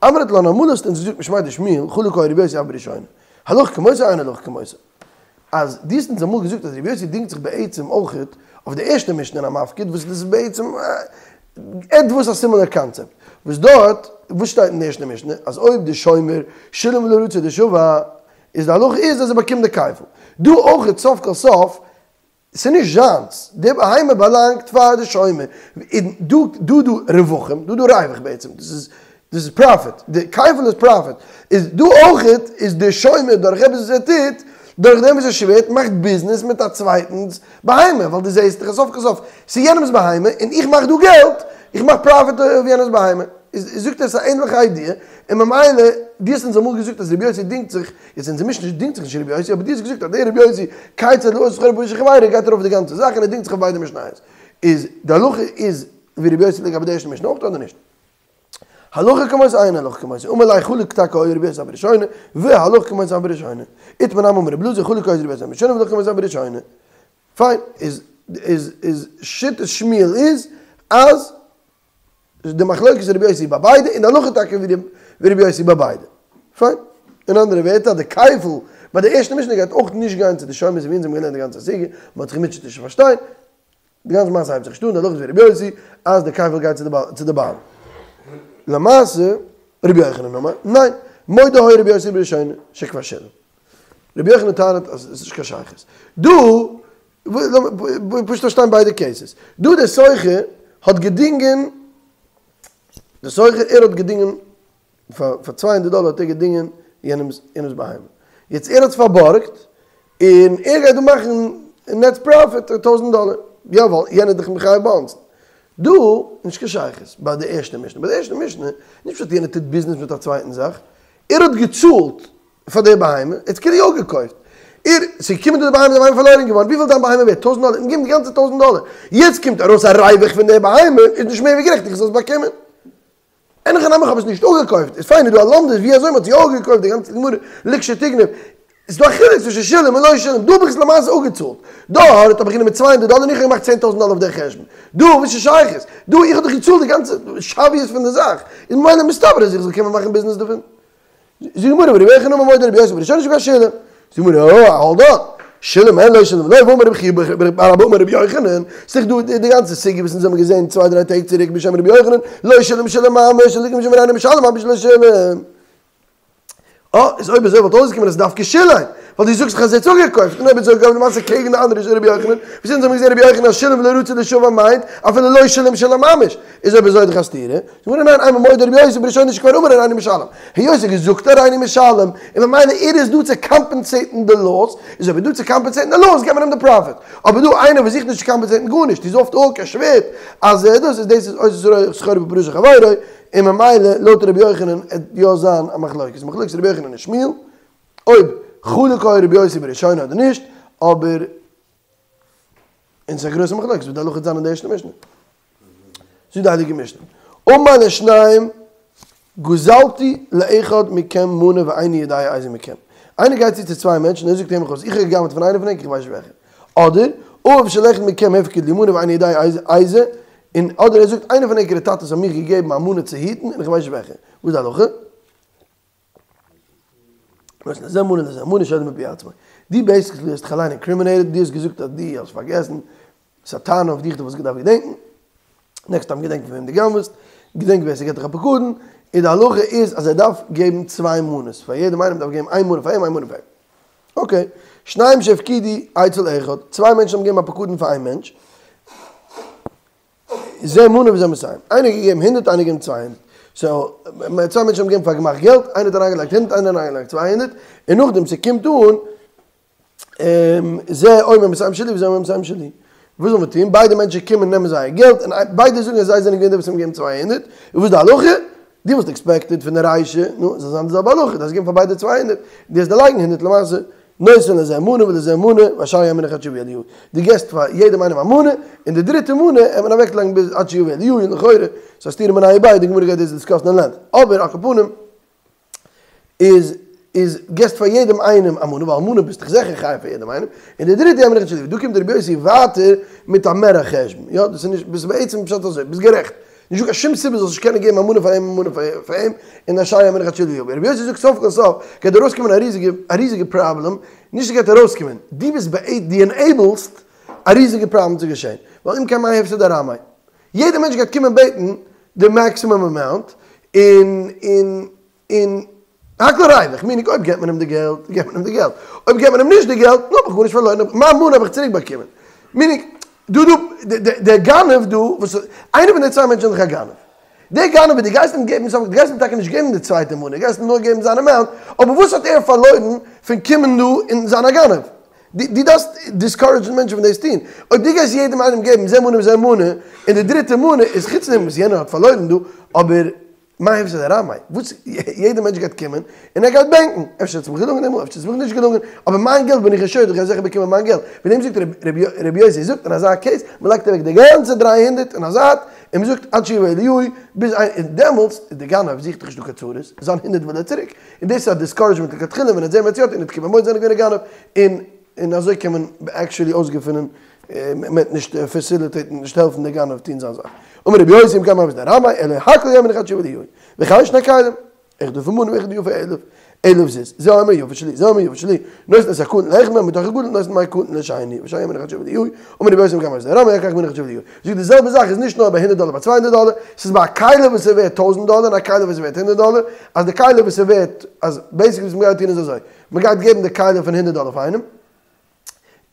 אמרת לן אמאל האסטו אונז געזאגט משמיה דשמואל, חלוק היה רבי יוסי אף בראשונה. הלכה כמותו אין הלכה כמותו. אז דו האסט אונז אמאל געזאגט אז רבי יוסי דינגט זיך בעצם אויכעט אויף די ערשטע משנה אין המפקיד וואס דאס איז בעצם עטוואס א סימילער קאנצעפט וואס דארט וואס שטייט אין די ערשטע משנה אז אויב די שומר שילם ולא רצה דשבע איז די הלכה איז אז ער באקומט די כפל. דא אויכעט סוף כל סוף ס'איז נישט זיינס, די בהמה באלאנגט פאר די שומר, און דא דא דא רווחים, דא דא ריווח בעצם, דאס איז דאס איז פראפיט, די כפל איז פראפיט, איז דא אויכעט איז די שומר דורך עפעס וואס ער טוט, דורך דעם וואס ער שווערט מאכט ביזנעס מיט א צווייטנס בהמה, ווייל דו זעסט דאך אז סוף כל סוף ס'איז יענעמס בהמה און איך מאך דא געלט, איך מאך פראפיט אויף יענעמס בהמה. איז זאגט ער ס'איז א ענליכע איידיע, און ממילא דו האסט אונז אמאל געזאגט אז רבי יוסי דינגט זיך, יעצט אונזער משנה דינגט זיך נישט רבי יוסי, אבער דו האסט געזאגט אז דער רבי יוסי כיצד לה עושה סחורה בפרה של חבירו גייט ארויף די גאנצע זאך און ער דינגט זיך אויף ביידע משניות. איז די הלכה איז ווי רבי יוסי לגבי די ערשטע משנה אויך אדער נישט? הלכה כמותו אין הלכה כמותו, אמר ליה חלוק טאקע היה רבי יוסי אף בראשונה, והלכה כמותו אף בראשונה. איתמר נמי אמר רבי אלעזר חלוק היה רבי יוסי אף בראשונה והלכה כמותו אף בראשונה. פיין, איז איז איז שיטת שמואל איז אז די מחלוקת איז רבי יוסי ביי ביידע און די הלכה טאקע ווי רבי יוסי ביי ביידע. פיין. אין אנדערע ווערטער אז די כפל ביי די ערשטע משנה גייט אויך נישט גיין צו די שומר אזוי ווי אונז האבן געלערנט די גאנצע סוגיא, מען האט זיך געמוטשעט נישט צו פארשטיין. די גאנצע מעשה הייבט זיך נישט אן, די הלכה איז ווי רבי יוסי אז די כפל גייט צו די בעל. למעשה רבי יוחנן אמר, ניין, מודה היה רבי יוסי בראשונה שכבר שילם. רבי יוחנן טענה'ט אז עס איז נישט קיין שייכות. דא לאמיר פשוט פארשטיין ביידע קעיסעס. דא דער שוכר האט געדינגען, דער שוכר ער האט געדינגען פאר פאר צוויי הונדערט דאלער האט ער געדינגען יענעמס יענעמס בהמה. יעצט ער האט עס פארבארגט, און ער גייט דא מאכן נעט פראפיט טויזנט דאלער. יא ווייל יענער איז דאך מחויב באונסין. דא נישט קיין שייכות ביי די ערשטע משנה. ביי די ערשטע משנה, נישט פשט יענער טוט ביזנעס מיט א צווייטן זאך, ער האט געצאלט פאר די בהמה, ער האט כאילו יא געקויפט. ער, ס'איז געקומען דא די בהמה, די בהמה פארלוירן געווארן, וויפיל איז דיין בהמה ווערט? טויזנט דאלער, אים געבן די גאנצע טויזנט דאלער. יעצט קומט ארויס א ריווח פון די בהמה, איז נישט מער ווי גערעכט איך זאל עס באקומען. אין הכי נמי איך האב עס נישט אפגעקויפט, איז פיין איז דא א לומדות ווי אזוי מ'האט עס יא אפגעקויפט, די גאנצע גמרא, לכשתגנוב. איז דא א חילוק צווישן שילם און לא שילם, דא האב איך עס למעשה אפגעצאלט, דארט האב איך גענומען 200 דאלער און איך האב געמאכט 10,000 דאלער אויף דער חשבון, דא וואס איז שייכות? דא איך האב דאך געצאלט די גאנצע שוויות פון די זאך, איז ממילא מסתבר אז איך זאל קענען מאכן ביזנעס דערפון. זאגט די גמרא, רבי יוחנן אמר מודה רבי יוסי בראשונה שכבר שילם. זאגט די גמרא, אה, hold on, שילם אין לא שילם לא, והאמר רבי חייא בר אבא אמר רבי יוחנן, ס'איז דאך דא די גאנצע סוגיא וואס אונז האבן געזען צוויי דריי טעג צוריק בשם רבי יוחנן, לא שילם שילם ממש, ליקם משום הריני משלם אף על פי שלא שילם. אה, איז אויב אזוי וואלט אויסגעקומען אז דווקא שילם, ווייל דו זאגסט דאך אז ער האט צוגעקויפט, און אויב ער האט צוגעקויפט למעשה קעגן די אנדערע רבי יוחנן, וואס אונז האבן געזען רבי יוחנן אז שילם ולא רצה לישבע מיינט אפילו לא שילם שילם ממש, איז אויב אזוי דאך א סתירה, זאגט די גמרא ניין אימא מודה רבי יוסי בראשונה שכבר אמר הריני משלם, היות ער האט געזאגט הריני משלם, און ממילא ער איז דא צו compensate ן די loss, איז אויב ער איז דא צו compensate ן די loss געבט מען אים די profit, אבער דא איינער וואס זוכט נישט צו compensate ן גארנישט, איז off the hook ער שווערט אז דאס איז דאס איז עושה שכרו בפרוע של חברו, און ממילא לויט רבי יוחנן עט יא זיין א מחלוקת, מחלוקת רבי יוחנן און שמואל, אויב חלוק היה רבי יוסי בראשונה אדער נישט, אבער און ס'איז א גרויסע מחלוקת וואס די הלכה וועט זיין אין די ערשטע משנה. זאגט די הייליגע משנה, אמר לשניים גזלתי לאחד מכם מנה ואיני יודע איזה מכם. איינער גייט צו צו צוויי מענטשן און ער זאגט הער מיך אויס, איך האב גע'גנב'ט פון איינער פון ענק איך ווייס נישט וועלכער. אדער, אביו של אחד מכם הפקיד לי מנה ואיני יודע איזה, און אדער ער זאגט איינער פון ענקערע טאטעס האבן מיך געגעבן א מנה צו היטן און איך ווייס נישט וועלכער. וואס איז די הלכה? נותן לזה מנה לזה מנה שודה מפי עצמו. דו basically האסט דיך אליין incriminated, דו האסט געזאגט אז דו האסט פארגעסן, ס'איז א טענה אויף דיך דו וואלסט געדארפט געדענקן, next time געדענק פון וועם דו גנב'סט, געדענק ווער ס'געט דיך א פקדון, און די הלכה איז אז ער דארף געבן צוויי מנות פאר יעדעם איינעם, דארף געבן איין מנה פאר אים איין מנה פאר אים. okay, שניים שהפקידו אצל אחד, צוויי מענטשן האבן געגעבן א פקדון פאר איין מענטש, זה מנה וזה מאתים, איינער האט געגעבן הונדערט איינער געגעבן 200, so צוויי מענטשן האבן געגעבן פאר גמ"ח געלט, איינער האט אריינגעלייגט הונדערט איינער האט אריינגעלייגט 200, און נאכדעם ס'קומט אן זה אומר מאתים שלי וזה אומר מאתים שלי. וואס זאל מען טון? ביידע מענטשן קומען נעמען זייער געלט, און ביידע זאגן אז זיי זענען געווען די וואס האבן געגעבן 200, און וואס איז די הלכה? דו וואלסט expected פון די רישא, נו, זאל זיין די זעלבע הלכה, דו האסט געגעבן פאר ביידע 200, דו האסט דערלייגן הונדערט למעשה, נותן לזה מנה ולזה מנה, והשאר יהיה מונח עד שיבוא אליהו. דו געבסט פאר יעדעם איינעם א מנה, און די דריטע מנה וועט מען אוועקלייגן ביז עד שיבוא אליהו, און לכאורה, ס'איז א סתירה מיניה וביה, די גמרא גייט דאס discuss ן אין length. אבער על כל פנים, איז איז געסט פאר יעדעם איינעם א מנה, ווייל מנה ביסט דאך זיכער חייב פאר יעדעם איינעם, און די דריטע יהיה מונח עד שיבוא אליהו. דא קומט רבי יוסי ווייטער מיט א מער א חשבון, יא, דאס איז נישט, ביסט בעצם פשט אזוי, ביסט גערעכט, נישטא קיין שום סיבה זאלסט נישט קענען געבן א מנה פאר אים א מנה פאר אים, און והשאר יהיה מונח עד שיבוא אליהו. רבי יוסי זאגט סוף כל סוף גייט ארויסקומען א ריזיגע א ריזיגע פראבלעם, נישט ס'גייט ארויסקומען, דו ביסט בעת דו enable סט א ריזיגע פראבלעם צו געשען, ווייל אם כן מאי הפסד ארמאי, יעדער מענטש גייט קומען בעטן די maximum amount, און און און הכל ריווח, meaning אויב געט מען אים די געלט, געט מען אים די געלט, אויב געט מען אים נישט די געלט, נו האב איך גארנישט פארלוירן, מיין מנה האב איך צוריק באקומען, meaning דא דא דער גנב דא, וואס איינער פון די צוויי מענטשן איז דאך א גנב, דער גנב וואס דו גייסט אים געבן, דו גייסט אים טאקע נישט געבן די צווייטע מנה, דו גייסט אים נאר געבן זיין amount, אבער וואס האט ער פארלוירן פון קומען דא און זיין א גנב? דו דארפסט discourage ן מענטשן פון דאס טון, אויב דו גייסט יעדעם איינעם געבן זה מנה וזה מנה, און די דריטע מנה איז חוץ דעם וואס יענער האט פארלוירן דא, אבער מה הפסד הרמאי? וואס יעדער מענטש גייט קומען און ער גייט בענקן, אפשר האט עס מיך געלונגען אמאל, אפשר האט עס מיך נישט געלונגען, אבער מיין געלט בין איך assured איך גיי זיכער באקומען מיין געלט, וועגן דעם זאגט רבי יוסי זאגט אין אזא case, מען לייגט אוועק די גאנצע 300 אין א זייט, און מען זאגט עד שיבוא אליהו, ביז איין, און דעמאלטס איז די גנב זוכט דאך נישט דא קיין צרות, זיין הונדערט וויל ער צוריק, און דאס איז א discouragement לכתחילה ווען ער האט זעהן מציאות און ער האט קומען מודה זיין איך בין א גנב, און און אזוי קען מען actually אויסגעפינען מען וועט נישט facilitate ן נישט העלפן די גנב טון זיין זאך. אמר רבי יוסי אם כן מה הפסד הרמאי אלא הכל יהיה מונח עד שיבוא אליהו וכן שני כלים אחד יפה מנה ואחד יפה אלף אלף זוז זה אומר יפה שלי זה אומר יפה שלי נותן את הקטן לאחד מהם ומתוך הגדול נותן מהקטן לשני והשאר יהיה מונח עד שיבוא אליהו אמר רבי יוסי אם כן מה הפסד הרמאי הכל מונח עד שיבוא אליהו זאגט די זעלבע זאך איז נישט נאר ביי הונדערט דאלער ביי 200 דאלער ס'איז ביי א כלי וואס איז ווערט טויזנט דאלער און א כלי וואס איז ווערט הונדערט דאלער אז די כלי וואס איז ווערט אז basically וואס מ'גייט טון איז אזוי מ'גייט געבן די כלי פון הונדערט דאלער פאר איינעם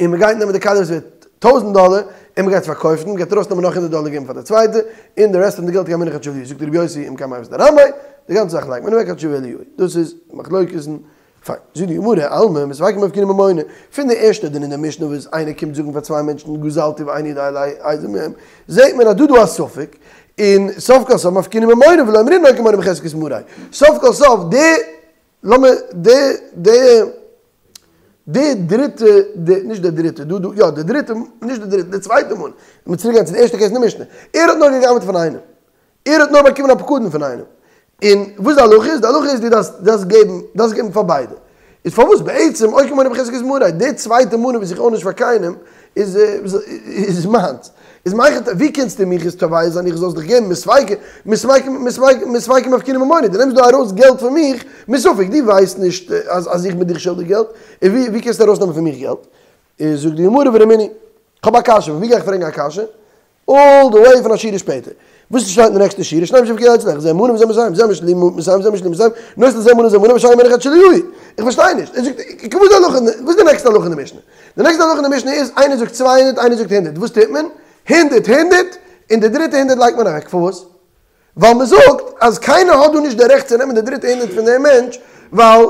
און מען גייט נעמען די כלי וואס ווערט טויזנט דאלער, און מען גייט עס פארקויפן, מען גייט ארויסנעמען נאך הונדערט דאלער געבן פאר די צווייטע, און די רעסט פון די געלט גייט מונח עד שיבוא אליהו, זאגט רבי יוסי אם כן מה הפסד הרמאי, די גאנצע זאך לייגט מען אוועק עד שיבוא אליהו, דאס איז מחלוקת'ן, פיין, זאגט די גמרא, אלמא, מספקא מפקינן ממונא, פון די ערשטע דין אין די משנה וואס איינער קומט זאגן פאר צוויי מענטשן גזלתי ואיני יודע איזה מהם, זעט מען אז דא דא א ספק, און סוף כל סוף מפקינן ממונא ולא אמרינן לוקה ממונו בחזקת מריה, סוף כל סוף די, לאמיר, די, די. די דריטע, די, נישט די דריטע, דא דא, יא, די דריטע, נישט די דריטע, די צווייטע מאל, מיר צוריק גיין צו די ערשטע case אין די משנה, ער האט נאר גע'גנב'ט פון איינעם, ער האט נאר באקומען א פקדון פון איינעם, און וואס די הלכה איז, די הלכה איז דו דארפסט, דארפסט געבן, דארפסט געבן פאר ביידע. איז פארוואס בעצם אוקי מנה בחזקת מריה, די צווייטע מנה וואס איך own נישט פאר קיינעם איז איז מיינס. איז מהיכא ת ווי קענסטו מיך איז תובע זיין איך זאל עס דיך געבן מספיקא מספיקא מספיקא מספיקא מפקינן ממונא, דו נעמסט דא ארויס געלט פון מיך מספק, דו ווייסט נישט אז אז איך בין דיך שולדיג געלט, און ווי ווי קענסטו ארויסנעמען פון מיך געלט? איז זאגט די גמרא ורמינהי, כ'האב א קשיא, פון ווי גיי איך פרעגן א קשיא? all the way פון א שורה שפעטער. וואס שטייט אין די נעקסטע שורה? שנים שהפקידו אצל אחד, זה מנה וזה מאתים, זה משלים מאתים זה משלים מאתים, נותן לזה מנה וזה מנה והשאר הימנו עד של אליהו. איך פארשטיי נישט. ער זאגט, וואס איז די הלכה, וואס איז די נעקסטע הלכה אין די משנה? די נעקסטע הלכה אין די משנה איז, איינער זאגט 200, איינער זאגט 100. וואס טוט מען? 100, 100, און די דריטע 100 לייגט מען אוועק. פארוואס? ווייל מען זאגט אז קיינער האט דא נישט די רעכט צו נעמען די דריטע 100 פון דעם מענטש, ווייל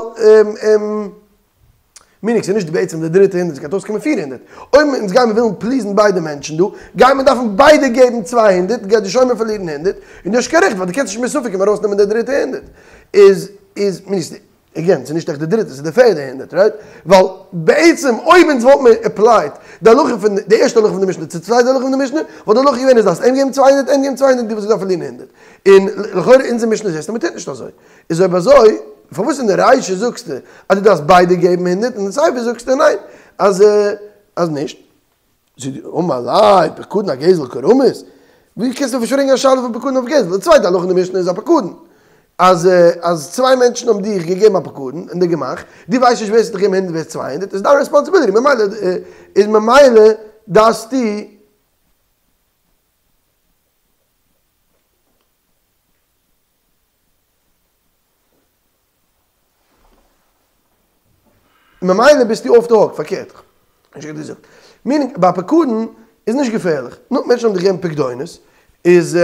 meaning ס'איז נישט בעצם די דריטע הונדערט, ס'גייט אויסקומען 400. אויב אונז גיימיר ווילן please ן ביידע מענטשן דא, גייט מען דארפן ביידע געבן 200, גייט די שומר פארלירן 100, און דו האסט קיין רעכט, ווייל דו קענסט נישט מספק אים ארויסנעמען די דריטע 100. איז, איז, meaning, again, ס'איז נישט עכט די דריטע, ס'איז די פערדע 100, right? ווייל בעצם, אויב אונז וואלט מען applied די הלכה פון, די ערשטע הלכה פון די משנה צו די צווייטע הלכה פון די משנה, וואלט די הלכה געווען אז דארפסט אים געבן 200, אים געבן 200, דו וואלסט געדארפט פארלירן 100. און לכאורה אונזער משנה זעסטו, מ'טוט נישט אזוי. איז אויב אזוי, פארוואס אין די רישא זאגסטו אז דו דארפסט ביידע געבן הונדערט און אין די סיפא זאגסטו ניין אז אז נישט? זאגט די אמר ליה פקדון אגזל קא רמית, ווי קענסטו פארשפרינגען א שאלה פון פקדון אויף גזל? די צווייטע הלכה אין די משנה איז א פקדון, אז אז צוויי מענטשן האבן דיך געגעבן א פקדון אין די גמח, דו ווייסט נישט ווער ס'האט דיך געגעבן הונדערט ווער 200, איז דיין responsibility, ממילא איז ממילא דארפסטו ממילא ביסטו off the hook, פארקערט, נישט גוט געזאגט. meaning, ביי פקדון איז נישט געפערליך. נו, מענטשן האבן דיך געגעבן פקדונות, איז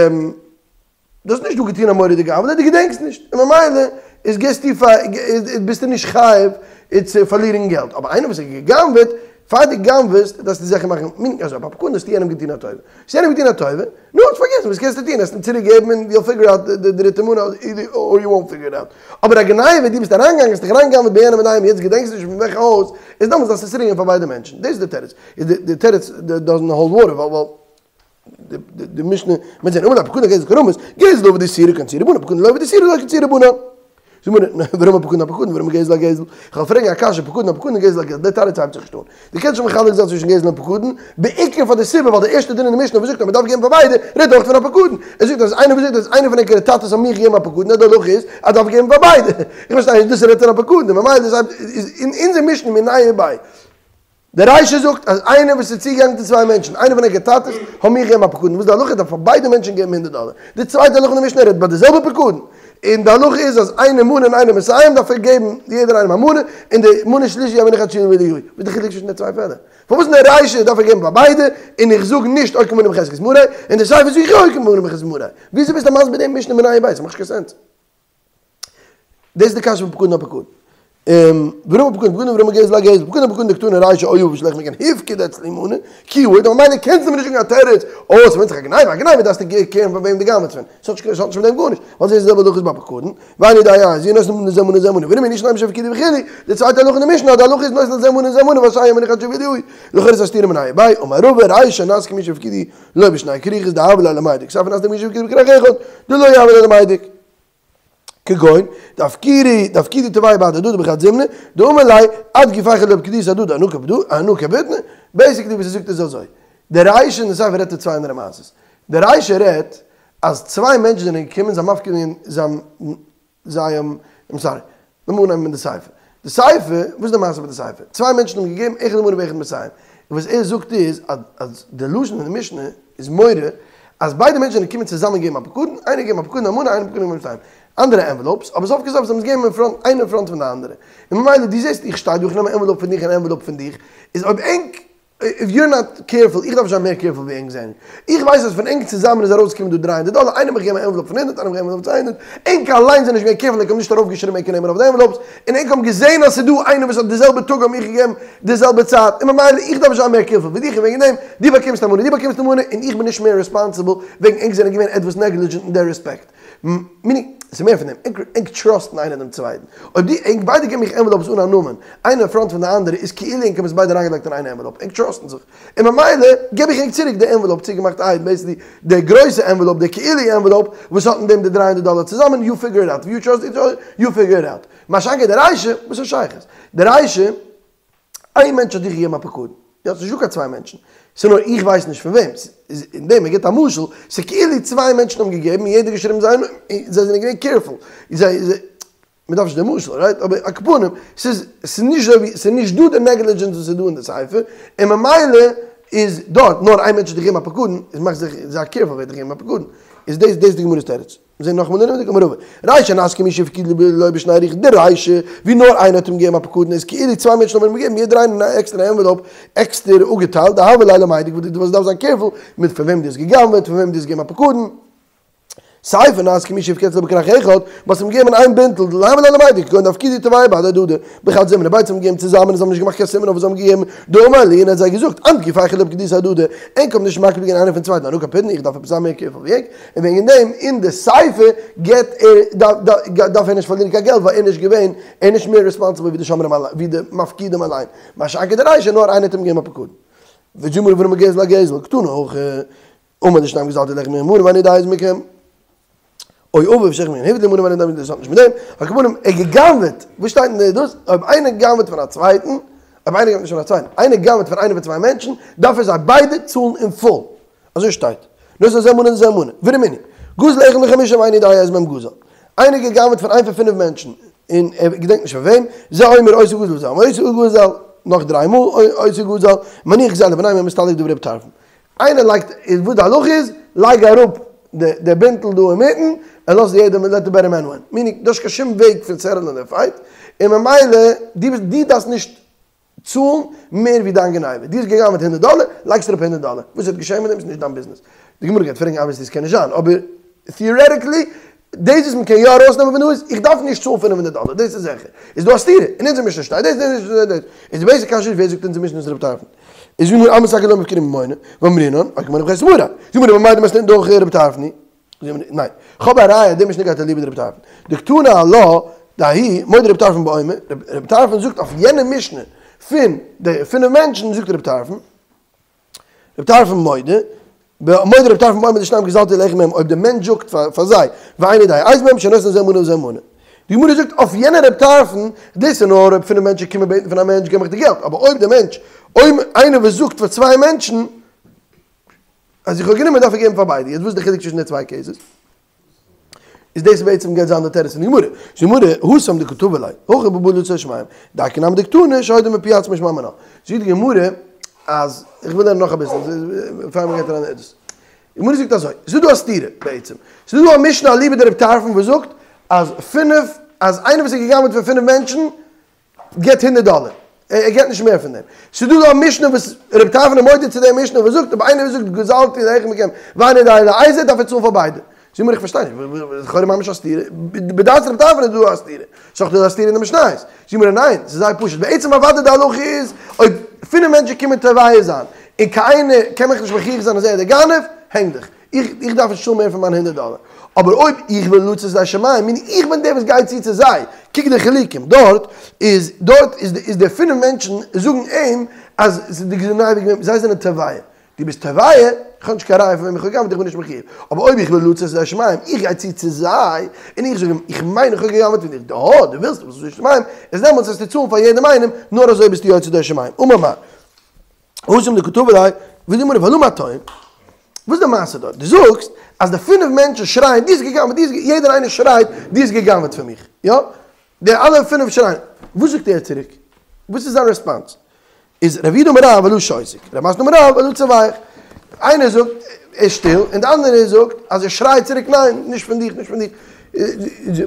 דו האסט נישט דא געטון א מורא'דיגע עוולה, דו געדענקסט נישט. און ממילא איז געסטו פאר, ביסטו נישט חייב צו פארלירן געלט. אבער איינער וואס האט גע'גנב'עט, פאר דו גנב'עסט דארפסטו זיכער מאכן, meaning אזוי, ביי פקדון האסטו יענעם געטון א טובה. האסט יענעם געטון א טובה, נו, האסט פארגעסן, וואס קענסטו טון? העסט אים צוריק געבן און you'll figure out די דריטע מנה, or you won't figure it out. אבער א גניבה, דו ביסט אריינגעגאנגען, האסט דיך אריינגעגנב'עט ביי יענעם אינדערהיים, יעצט געדענקסטו נישט פון וועלכע הויז, איז דעמאלטס דארפסטו עס צוריקגעבן פאר ביידע מענטשן. דאס איז די תירוץ. איז די תירוץ doesn't hold water, ווייל ווייל די משנה, מען זעט, אמר ליה פקדון אגזל קא רמית, גזל דעביד איסורא קנסוהו רבנן, פקדון דלא עביד איסורא לא קנסוהו רבנן. זאג מיר, ורמי פקדון אפקדון, ורמי גזל אגזל. איך וועל פרעגן א קשיא, פקדון אפקדון, גזל אגזל, די תירוץ הייבט זיך נישט אן. דו קענסט נישט מחלק זיין צווישן גזל און פקדון, בעיקר פאר די סיבה ווייל די ערשטע דין אין די משנה וואס זאגט אז מען דארף געבן פאר ביידע, רעדט אויך פון א פקדון. ער זאגט אז איינער וואס זאגט אז איינער פון ענקערע טאטעס האבן מיך געגעבן א פקדון, אז די הלכה איז אז דארף געבן פאר ביידע. איך פארשטיי נישט, דאס רעדט פון א פקדון, ממילא איז אין אונזער משנה מיניה וביה. די רישא זאגט אז איינער וואס איז צוגעגאנגען צו צוויי מענטשן, איינער פון ענקער טאטעס האבן מיר געגעבן א פקדון, וואס די הלכה דארף פאר ביידע מענטשן געבן הונדערט דאלער. די צווייטע הלכה אין די משנה רעדט ביי די זעלבע פקדון, און די הלכה איז אז איינער מנה און איינער מאתים דארף ער געבן יעדער איינעם א מנה, און די מנה שלישי יהיבנא עד שיבא אליהו. וואס איז די חילוק צווישן די צוויי פעלער? פארוואס אין די רישא דארף ער געבן פאר ביידע, און איך זאג נישט אוקי מנה בחזקת מריה, און די סיפא זאג איך יא אוקי מנה בחזקת מריה? וויאזוי ביסטו מסביר דעם משנה מיניה וביה? ס'מאכט נישט קיין sense. דאס איז די קשיא פון פקדון אפקדון. ורמי פקדון אפקדון ורמי גזל אגזל, פקדון אפקדון דקתני רישא או אביו של אחד מכן הפקיד אצלי מנה, כי הועד, ממילא קענסטו מיר נישט זאגן א תירוץ, אוי ס'ווענדט זיך א גניבה, א גניבה דארפסטו care ן פון וועם דו גנב'עסט פון, ס'האט נישט מיט דעם גארנישט, ווייל זי איז די זעלבע הלכות ביי פקדון, ואיני יודע איזהו נותן מנה לזה מנה לזה מנה, ורמינהי שניים שהפקידו וכו', די צווייטע הלכה אין די משנה אז די הלכה איז נותן לזה מנה לזה מנה והשאר הימנו עד שיבא אליהו, לכאורה איז א סתירה מיניה וביה, אמר רבא רישא נעשה כמי שהפקידו לו בשני כריכות דהוה ליה למידק, סיפא נעשה כמי שהפקידו בכרך אחד דלא הוה ליה למידק. כגון, דאפקירי, דאפקידו תרוייהו בהדי הדדי בחד זימנא, דאמר ליה, עד גופייכו לא פקדיתו אהדדי, אנא קפדא, אנא קפדנא, basically וואס ער זאגט איז אזוי, די רישא און די סיפא רעדט אויף צוויי אנדערע מעשות. די רישא רעדט אז צוויי מענטשן זענען געקומען, זיי האבן מפקיר געווען, זיי האבן, זיי האבן, I'm sorry, לאמיר אנהייבן מיט די סיפא. די סיפא, וואס איז די מעשה מיט די סיפא? צוויי מענטשן האבן געגעבן אחד מנה ואחד מאתים. און וואס ער זאגט איז אז אז די לשון פון די משנה איז מורה אז ביידע מענטשן זענען געקומען צוזאמען געבן א פקדון, איינער געגעבן א פקדון א מנה, איינער פקדון מאתים. אנדערע envelopes, אבער סוף כל סוף זיי האבן עס געגעבן אין front, איינער אין front פון די אנדערע. און ממילא דו זעסט איך שטיי דא, איך נעם א envelope פון דיך און א envelope פון דיך, איז אויב ענק if you're not careful, איך דארף נישט זיין מער careful ווי ענק זענען. איך ווייס אז פון ענק צוזאמען איז ארויסגעקומען דא 300 דאלער, איינער האט מיך געגעבן א envelope פון 100, איינער האט מיך געגעבן א envelope פון 200, ענק אליין זענען נישט געווען careful, ענק האבן נישט ארויפגעשריבן ענקער נעמען אויף די envelopes, און ענק האבן געזען אז ס'איז דא איינער וואס האט די זעלבע טאג האט מיך געגעבן די זעלבע צייט, און ממילא איך דארף נישט זיין מער careful ווי דיך, און וועגן דעם, דו באקומסט א מנה, דו באקומסט א מנה, און איך בין נישט מער responsible וועגן ענק זענען געווען עטוואס negligent אין דער respect. meaning. עס איז מער פון דעם, ענק ענק טראסטן איינער דעם צווייטן. אויב די ענק ביידע געבן מיך ענוועלאופס אן א נאמען, איינער אין פראנט פון די אנדערע, איז כאילו ענק האבן עס ביידע אריינגעלייגט אין איין ענוועלאופ, ענק טראסטן זיך. און ממילא געב איך ענק צוריק די ענוועלאופ צוגעמאכט איי בעיסיקלי די גרויסע ענוועלאופ, די כאילו ענוועלאופ, וואס האט אין דעם די דריי הונדערט דאלער צוזאמען, יו פיגור איט אוט, יו טראסט איטש אדער, יו פיגור איט אוט. מה שאין כן די רישא, וואס איז שייכות? די רישא. איין מענטש האט דיך געגעבן א פקדון, יא ס'נישט דא קיין צוויי מענטשן, ס'איז נאר איך ווייס נישט פון וועם, ס'איז אין דעם ער גיבט א משל, ס'איז כאילו צוויי מענטשן האבן געגעבן און יעדער געשריבן זיין נאמען, זיי זענען געווען קעירפול, זיי זיי, מ'דארף נישט די משל רייט, אבער על כל פנים, ס'איז ס'איז נישט אזוי ווי, ס'איז נישט דא די נעגלידזשענס וואס איז דא אין די סיפא, און ממילא איז דארט נאר איין מענטש האט דיך געגעבן א פקדון, איז מאכט זיך זיי קעירפול ווער האט דיך געגעבן א פקדון, איז דאס דאס די גמרא'ס תירוץ. מיר זעהן נאכאמאל אינעווייניג אמר רבא, רישא נעשה כמי שהפקיד לו בשני אריחין, די רישא ווי נאר איינער האט אים געגעבן א פקדון איז כאילו צוויי מענטשן האבן אים געגעבן יעדער איינער אין א עקסטערע ענוועלאופ עקסטער אפגעטיילט דהוה ליה למידק וואס דו דארפסט זיין קערפול מיט פון וועם דו האסט גע'גנב'עט פון וועם דו האסט געגעבן א פקדון. סיפא נעשה כמי שהפקדת לו בכרך אחד, מ'האט אים געגעבן אין איין בינטל, דלא הוה ליה למידק כגון דאפקידו תרוייהו בהדי הדדי בחד זימנא, ביידע האבן געגעבן צוזאמען און זיי האבן נישט געמאכט קיין סימן אויף וואס זיי האבן געגעבן, דאמר להו און ער האט זיי געזאגט, אנת גופייכו לא פקדיתו אהדדי, ענק האבן נישט מקפיד געווען איינער פון צווייטן אנא קפדנא, איך דארף עפעס זיין מער קעירפול ווי ענק, און וועגן דעם אין די סיפא געט ער דארף ער נישט פארלירן קיין געלט ווייל ער איז נישט געווען ער איז נישט מער רעספאנסיבל ווי די שומרים אליין ווי די מפקידים אליין, מה שאין כן די רישא נאר איינער האט אים געגעבן א פקדון. וג'מרו ורמי גזל אגזל, קתני הכי, אמר לשניהם גזלתי לחם מנה ואיני יודע איזו מכם. או אביו של אחד מהם הפקיד לי מנה ואיני יודע דאס האט נישט מיט דעם, על כל פנים ער גע'גנב'עט, וואס שטייט אין די דאס, אויב איינער גנב'עט פון א צווייטן, אויב איינער גנב'עט נישט פון א צווייטן, איינער גנב'עט פון איינער פון צוויי מענטשן, דארף ער זיי ביידע צאלן אין פול, אזוי שטייט, נותן לזה מנה ולזה מנה, ורמינהו, גזל אחד מחמישה ואינו יודע איזה מהם גזל, איינער גע'גנב'עט פון איין פון פינף מענטשן, און ער געדענקט נישט פון וועם, זה אומר אותו גזל וזה אומר אותו גזל, נאך דריי מאל אותו גזל, מניח גזילה ביניהם ומסתלק דברי רבי טרפון. איינער לייגט, איז וואס די הלכה איז, לייג אראפ די בינטל דא אינמיטן, און לאז יעדעם לעט די בעטער מען ווין. מינינג, דו האסט קיין שום וועג פון סעטעלען די פייט, און ממילא, דו ביסט, דו דארפסט נישט צאלן מער ווי דיין גניבה. דו האסט גע'גנב'עט הונדערט דאלער, לייגסט אראפ הונדערט דאלער. וואס וועט געשען מיט דעם איז נישט דיין ביזנעס. די גמרא גייט פרעגן אבוויעסלי עס קען נישט זיין, אבער טעארעטיקלי, דאס וואס מען קען יא ארויסנעמען פון דא איז, איך דארף נישט צאלן פינף הונדערט דאלער, דאס איז זיכער. איז דא א סתירה, אין אונזער משנה שטייט דאס, דאס, דאס, דאס. איז די בעיסיק קשיא איז ווער זאגט אונזער משנה איז רבי טרפון? איז ווי מיר אלע מסתכל לומר פקידים ממונא, ואמרינן, א גמרא בחסד מרא. זאג מיר במאי דמתנינן דהכי רבי טרפון? זאג מיר, ניין. כ'האב א ראיה די משנה גייט אליבא דרבי טרפון. דקתני עלה דההיא, מודה רבי טרפון באומר, רבי טרפון זאגט אויף יענע משנה פון די פינף מענטשן זאגט רבי טרפון, רבי טרפון מודה, מודה רבי טרפון באומר לשניהם גזלתי לחם מהם, אויב דער מענטש זאגט פאר זיי, ואיני יודע איזו מהם שנותן לזה מנה ולזה מנה. די גמרא זאגט אויף יענער רבי טרפון, דאס איז נאר אויב פינף מענטשן קומען בעטן פון א מענטש געב מיך די געלט, אבער אויב דער מענטש, אויב איינער וואס זאגט פאר צוויי מענטשן אז איך האב גענומען דארף ער געבן פאר ביידע, יעצט וואס איז די חילוק צווישן די צוויי קעיסעס? איז דאס בעצם גייט זיין די תירוץ פון די גמרא, זאגט די גמרא, התם דקא תבע ליה, הכא בבא ליצא שמים, דייקא נמי דקתני שהודה מפי עצמו שמע מינה. זאגט די גמרא אז, איך וויל לערנען נאך אביסל, פאר מען גייט אריין אין עדות. די גמרא זאגט אזוי, ס'איז דא א סתירה בעצם, ס'איז דא א משנה אליבא דרבי טרפון וואס זאגט אז פינף, אז איינער וואס איז גע'גנב'עט פון פינף מענטשן, געט הונדערט דאלער, ער געט נישט מער פון דעם. ס'איז דא דא א משנה וואס רבי טרפון איז מודה צו די משנה וואס זאגט אויב איינער זאגט גזלתי לחם מכם ואיני יודע איזו דארף ער צאלן פאר ביידע. זאג מיר איך פארשטיי נישט, לכאורה ממש א סתירה, בדעת רבי טרפון איז דא א סתירה, ס'איז דאך דא א סתירה אין די משניות. זאג מיר ניין, ס'איז זייער פשוט, בעצם אוודאי די הלכה איז אויב פינף מענטשן קומען תובע זיין און קיינער קען מיך נישט מוכיח זיין אז ער איז דער גנב, הענג דיך. איך איך דארף נישט צאלן מער פון מיין הונדערט דאלער, אבער אויב איך וויל לצאת ידי שמים, מיינט איך בין דער וואס גייט צו צו זיי, קוק די חילוקים, דארט איז דארט איז איז די פינף מענטשן זאגן אים אז ס'איז די גניבה געווען, זיי זענען תובע, דו ביסט תובע, איך האב נישט קיין ראיה פון וועם איך האב גע'גנב'ט איך בין נישט מחויב, אבער אויב איך וויל לצאת ידי שמים, איך גיי צו צו זיי, און איך זאג אים, איך מיין איך האב גע'גנב'ט פון דיר, דו דו ווילסט לצאת ידי שמים, איז דעמאלטס וועסטו צאלן פאר יעדעם איינעם, נאר אזוי ביסטו יוצא ידי שמים, אמר מר. התם דקא תבע ליה, זאגט די גמרא ולמה טוען? וואס איז די מעשה דארט? דו זאגסט אז די פינף מענטשן שרייען דו האסט גע'גנב'ט, דו האסט גע, יעדער איינער שרייט דו האסט גע'גנב'ט פון מיך, יא? די אלע פינף שרייען, וואס זאגט ער צוריק? וואס איז זיין רעספאנס? איז רב יהודה אמר רב אלא שותק, רב מתנא אמר רב אלא צווח. איינער זאגט ער איז שטיל, און די אנדערע זאגט אז ער שרייט צוריק ניין, נישט פון דיך, נישט פון דיך.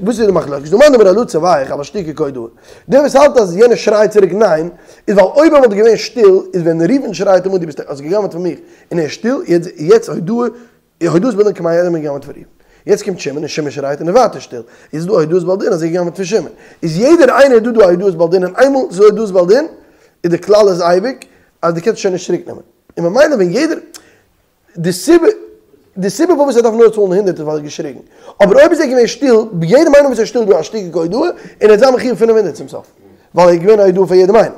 וואס איז די מחלוקת? דמאן דאמר אלא צווח אבל שתיקה כהודאה. דער וואס האלט אז יענער שרייט צוריק ניין, איז ווייל אויב ער וואלט געווען שטיל, איז ווען ראובן שרייט אים אן דו ביסט האסט גע'גנב'ט פון מיך, און ער איז שטיל, יעצט יעצט הודאה, הודאת בעל דין כמאה עדים גע'גנב'ט פון ראובן. יעצט קומט שמעון און שמעון שרייט און איז ווייטער שטיל, איז דא הודאת בעל דין אז ער גע'גנב'ט פון שמעון. איז יעדער איינער דא דא א הודאת בעל דין און איינמאל ס'איז הודאת בעל דין, איז די כלל איז אייביג אז דו קענסט שוין נישט צוריק נעמען. און ממילא ווען יעדער. די סיבה. די סיבה פארוואס ער דארף נאר צאלן הונדערט איז ווייל ער האט געשריגן. אבער אויב איז ער געווען שטיל, ביי יעדעם איינעם וואס איז שטיל איז דא א שתיקה כהודאה, און ער וועט זיין מחויב 500 צום סוף. ווייל ער איז געווען א הודאה פאר יעדעם איינעם.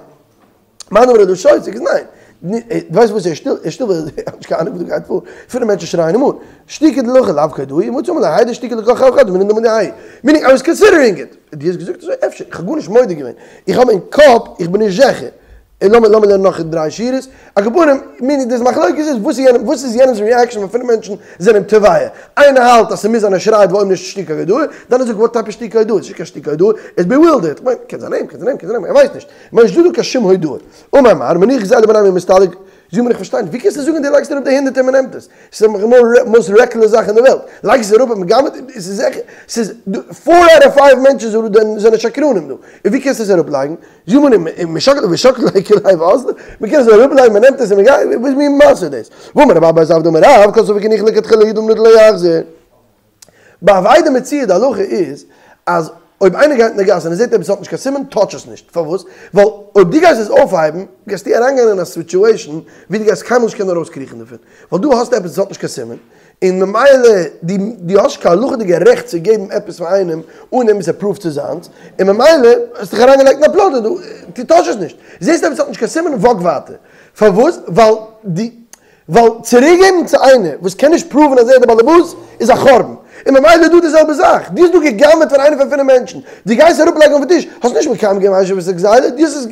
מאן דאמר אלא שותק איז ניין. דו ווייסט וואס ער איז שטיל? ער איז שטיל ווייל ער האט נישט קיין אהנונג וואס דא גייט פאר. פינף מענטשן שרייען אים אן. שתיקה דלהכי לאו כהודאה, מצי אמר ליה האי דשתיקה לכל חד וחד מינן דאמר האי. Meaning I was considering it. דו האסט געזאגט אזוי? אפשר. איך האב גארנישט מודה געווען. איך האב אין קאפ, איך בין נישט זיכער. לאמיר לערנען נאך דריי שורות. על כל פנים, meaning די מחלוקת איז וואס איז יענעם, וואס איז יענעמ'ס reaction ווען פינף מענטשן זענען תובע. איינער האלט אז ס'מוז זיין ער שרייט ווייל אויב נישט שתיקה כהודאה, די אנדערע זאגט what type of שתיקה כהודאה, ס'איז נישט קיין שתיקה כהודאה, ער איז bewildered. כ'מיין, קען זיין אים, קען זיין אים, קען זיין אים, ער ווייסט נישט. כ'מיין נישטא דא קיין שום הודאה. אמר מר, מניח גזילה מנמי ומסתלק, זאג מיר איך פארשטיי נישט, ווי קענסטו זאגן דו לייגסט אראפ די הונדערטער און מ'נעמט עס? ס'איז די most reckless זאך אין די וועלט. לייגסט עס אראפ און מ'גנב'ט, עס איז זיכער, ס'איז four out of five מענטשן זענען שקרנים דא. און ווי קענסטו עס אראפלייגן? זאג מיר משקל ושקל כלי ואזל, מ'קען עס אראפלייגן, מ'נעמט עס און מ'גייט, וואס מין מעשה איז דאס? ואמר רב אבא בר זבדא אמר רב, כל ספק הניח לכתחילה הוא דמי דלא יחזיר. ביי אבידה מציאה די הלכה איז אז אויב איינער גייט אין די גאס און ער זעט עפעס האט נישט קיין סימן touch עס נישט, פארוואס? ווייל אויב דו גייסט עס אויפהייבן גייסטו אריינגיין אין א situation ווי דו גייסט קיינמאל נישט קענען ארויסקריכן דערפון, ווייל דא האסטו עפעס וואס האט נישט קיין סימן, און ממילא דו דו האסט נישט קיין הלכה'דיגע רעכט צו געבן עפעס פאר איינעם אן אים עס approve ט צו זיינס, און ממילא האסטו דיך אריינגעלייגט אין א פלאנטער דא, דו touch עס נישט, זעסט עפעס האט נישט קיין סימן walk ווייטער, פארוואס? ווייל דו. ווייל צוריקגעבן צו איינער וואס קען נישט prove ן אז ער איז דער באלעבאס איז א חורבן. און ממילא איז דא די זעלבע זאך. דו האסט דא גע'גנב'עט פון איינער פון פינף מענטשן. דו גייסט אראפלייגן אויפן טיש, האסט נישט מקיים געווען השב את הגזילה, דו האסט עס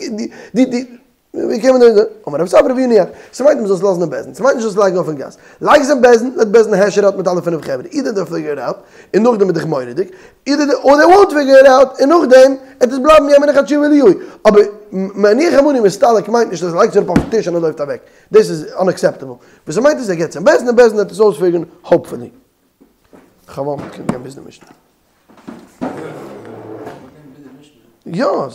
די די ווי קען מען דען אמר רב ספרא והניח. ס'מיינט מ'זאל עס לאזן אין בית דין. ס'מיינט נישט זאלסט לייגן אויפן גאס. לייג עס אין בית דין, let בית דין hash it out מיט אלע פינף חברה. Either they figure it out, און נאכדעם איז דיך מורא'דיג. Either they or they won't figure it out, און נאכדעם עט עס בלייבן ימין אחד תשובה אליהו. אבער מניח המני מסתלק מיינט נישט אז ער לייגט עס אראפ אויפן טיש און ער לויפט אוועק. דאס איז unacceptable. וואס ער מיינט איז ער געבט צום בית דין און בית דין וועט עס אויסfigure ן hopefully. חבל מ'קען גיין ביז די משנה. יא.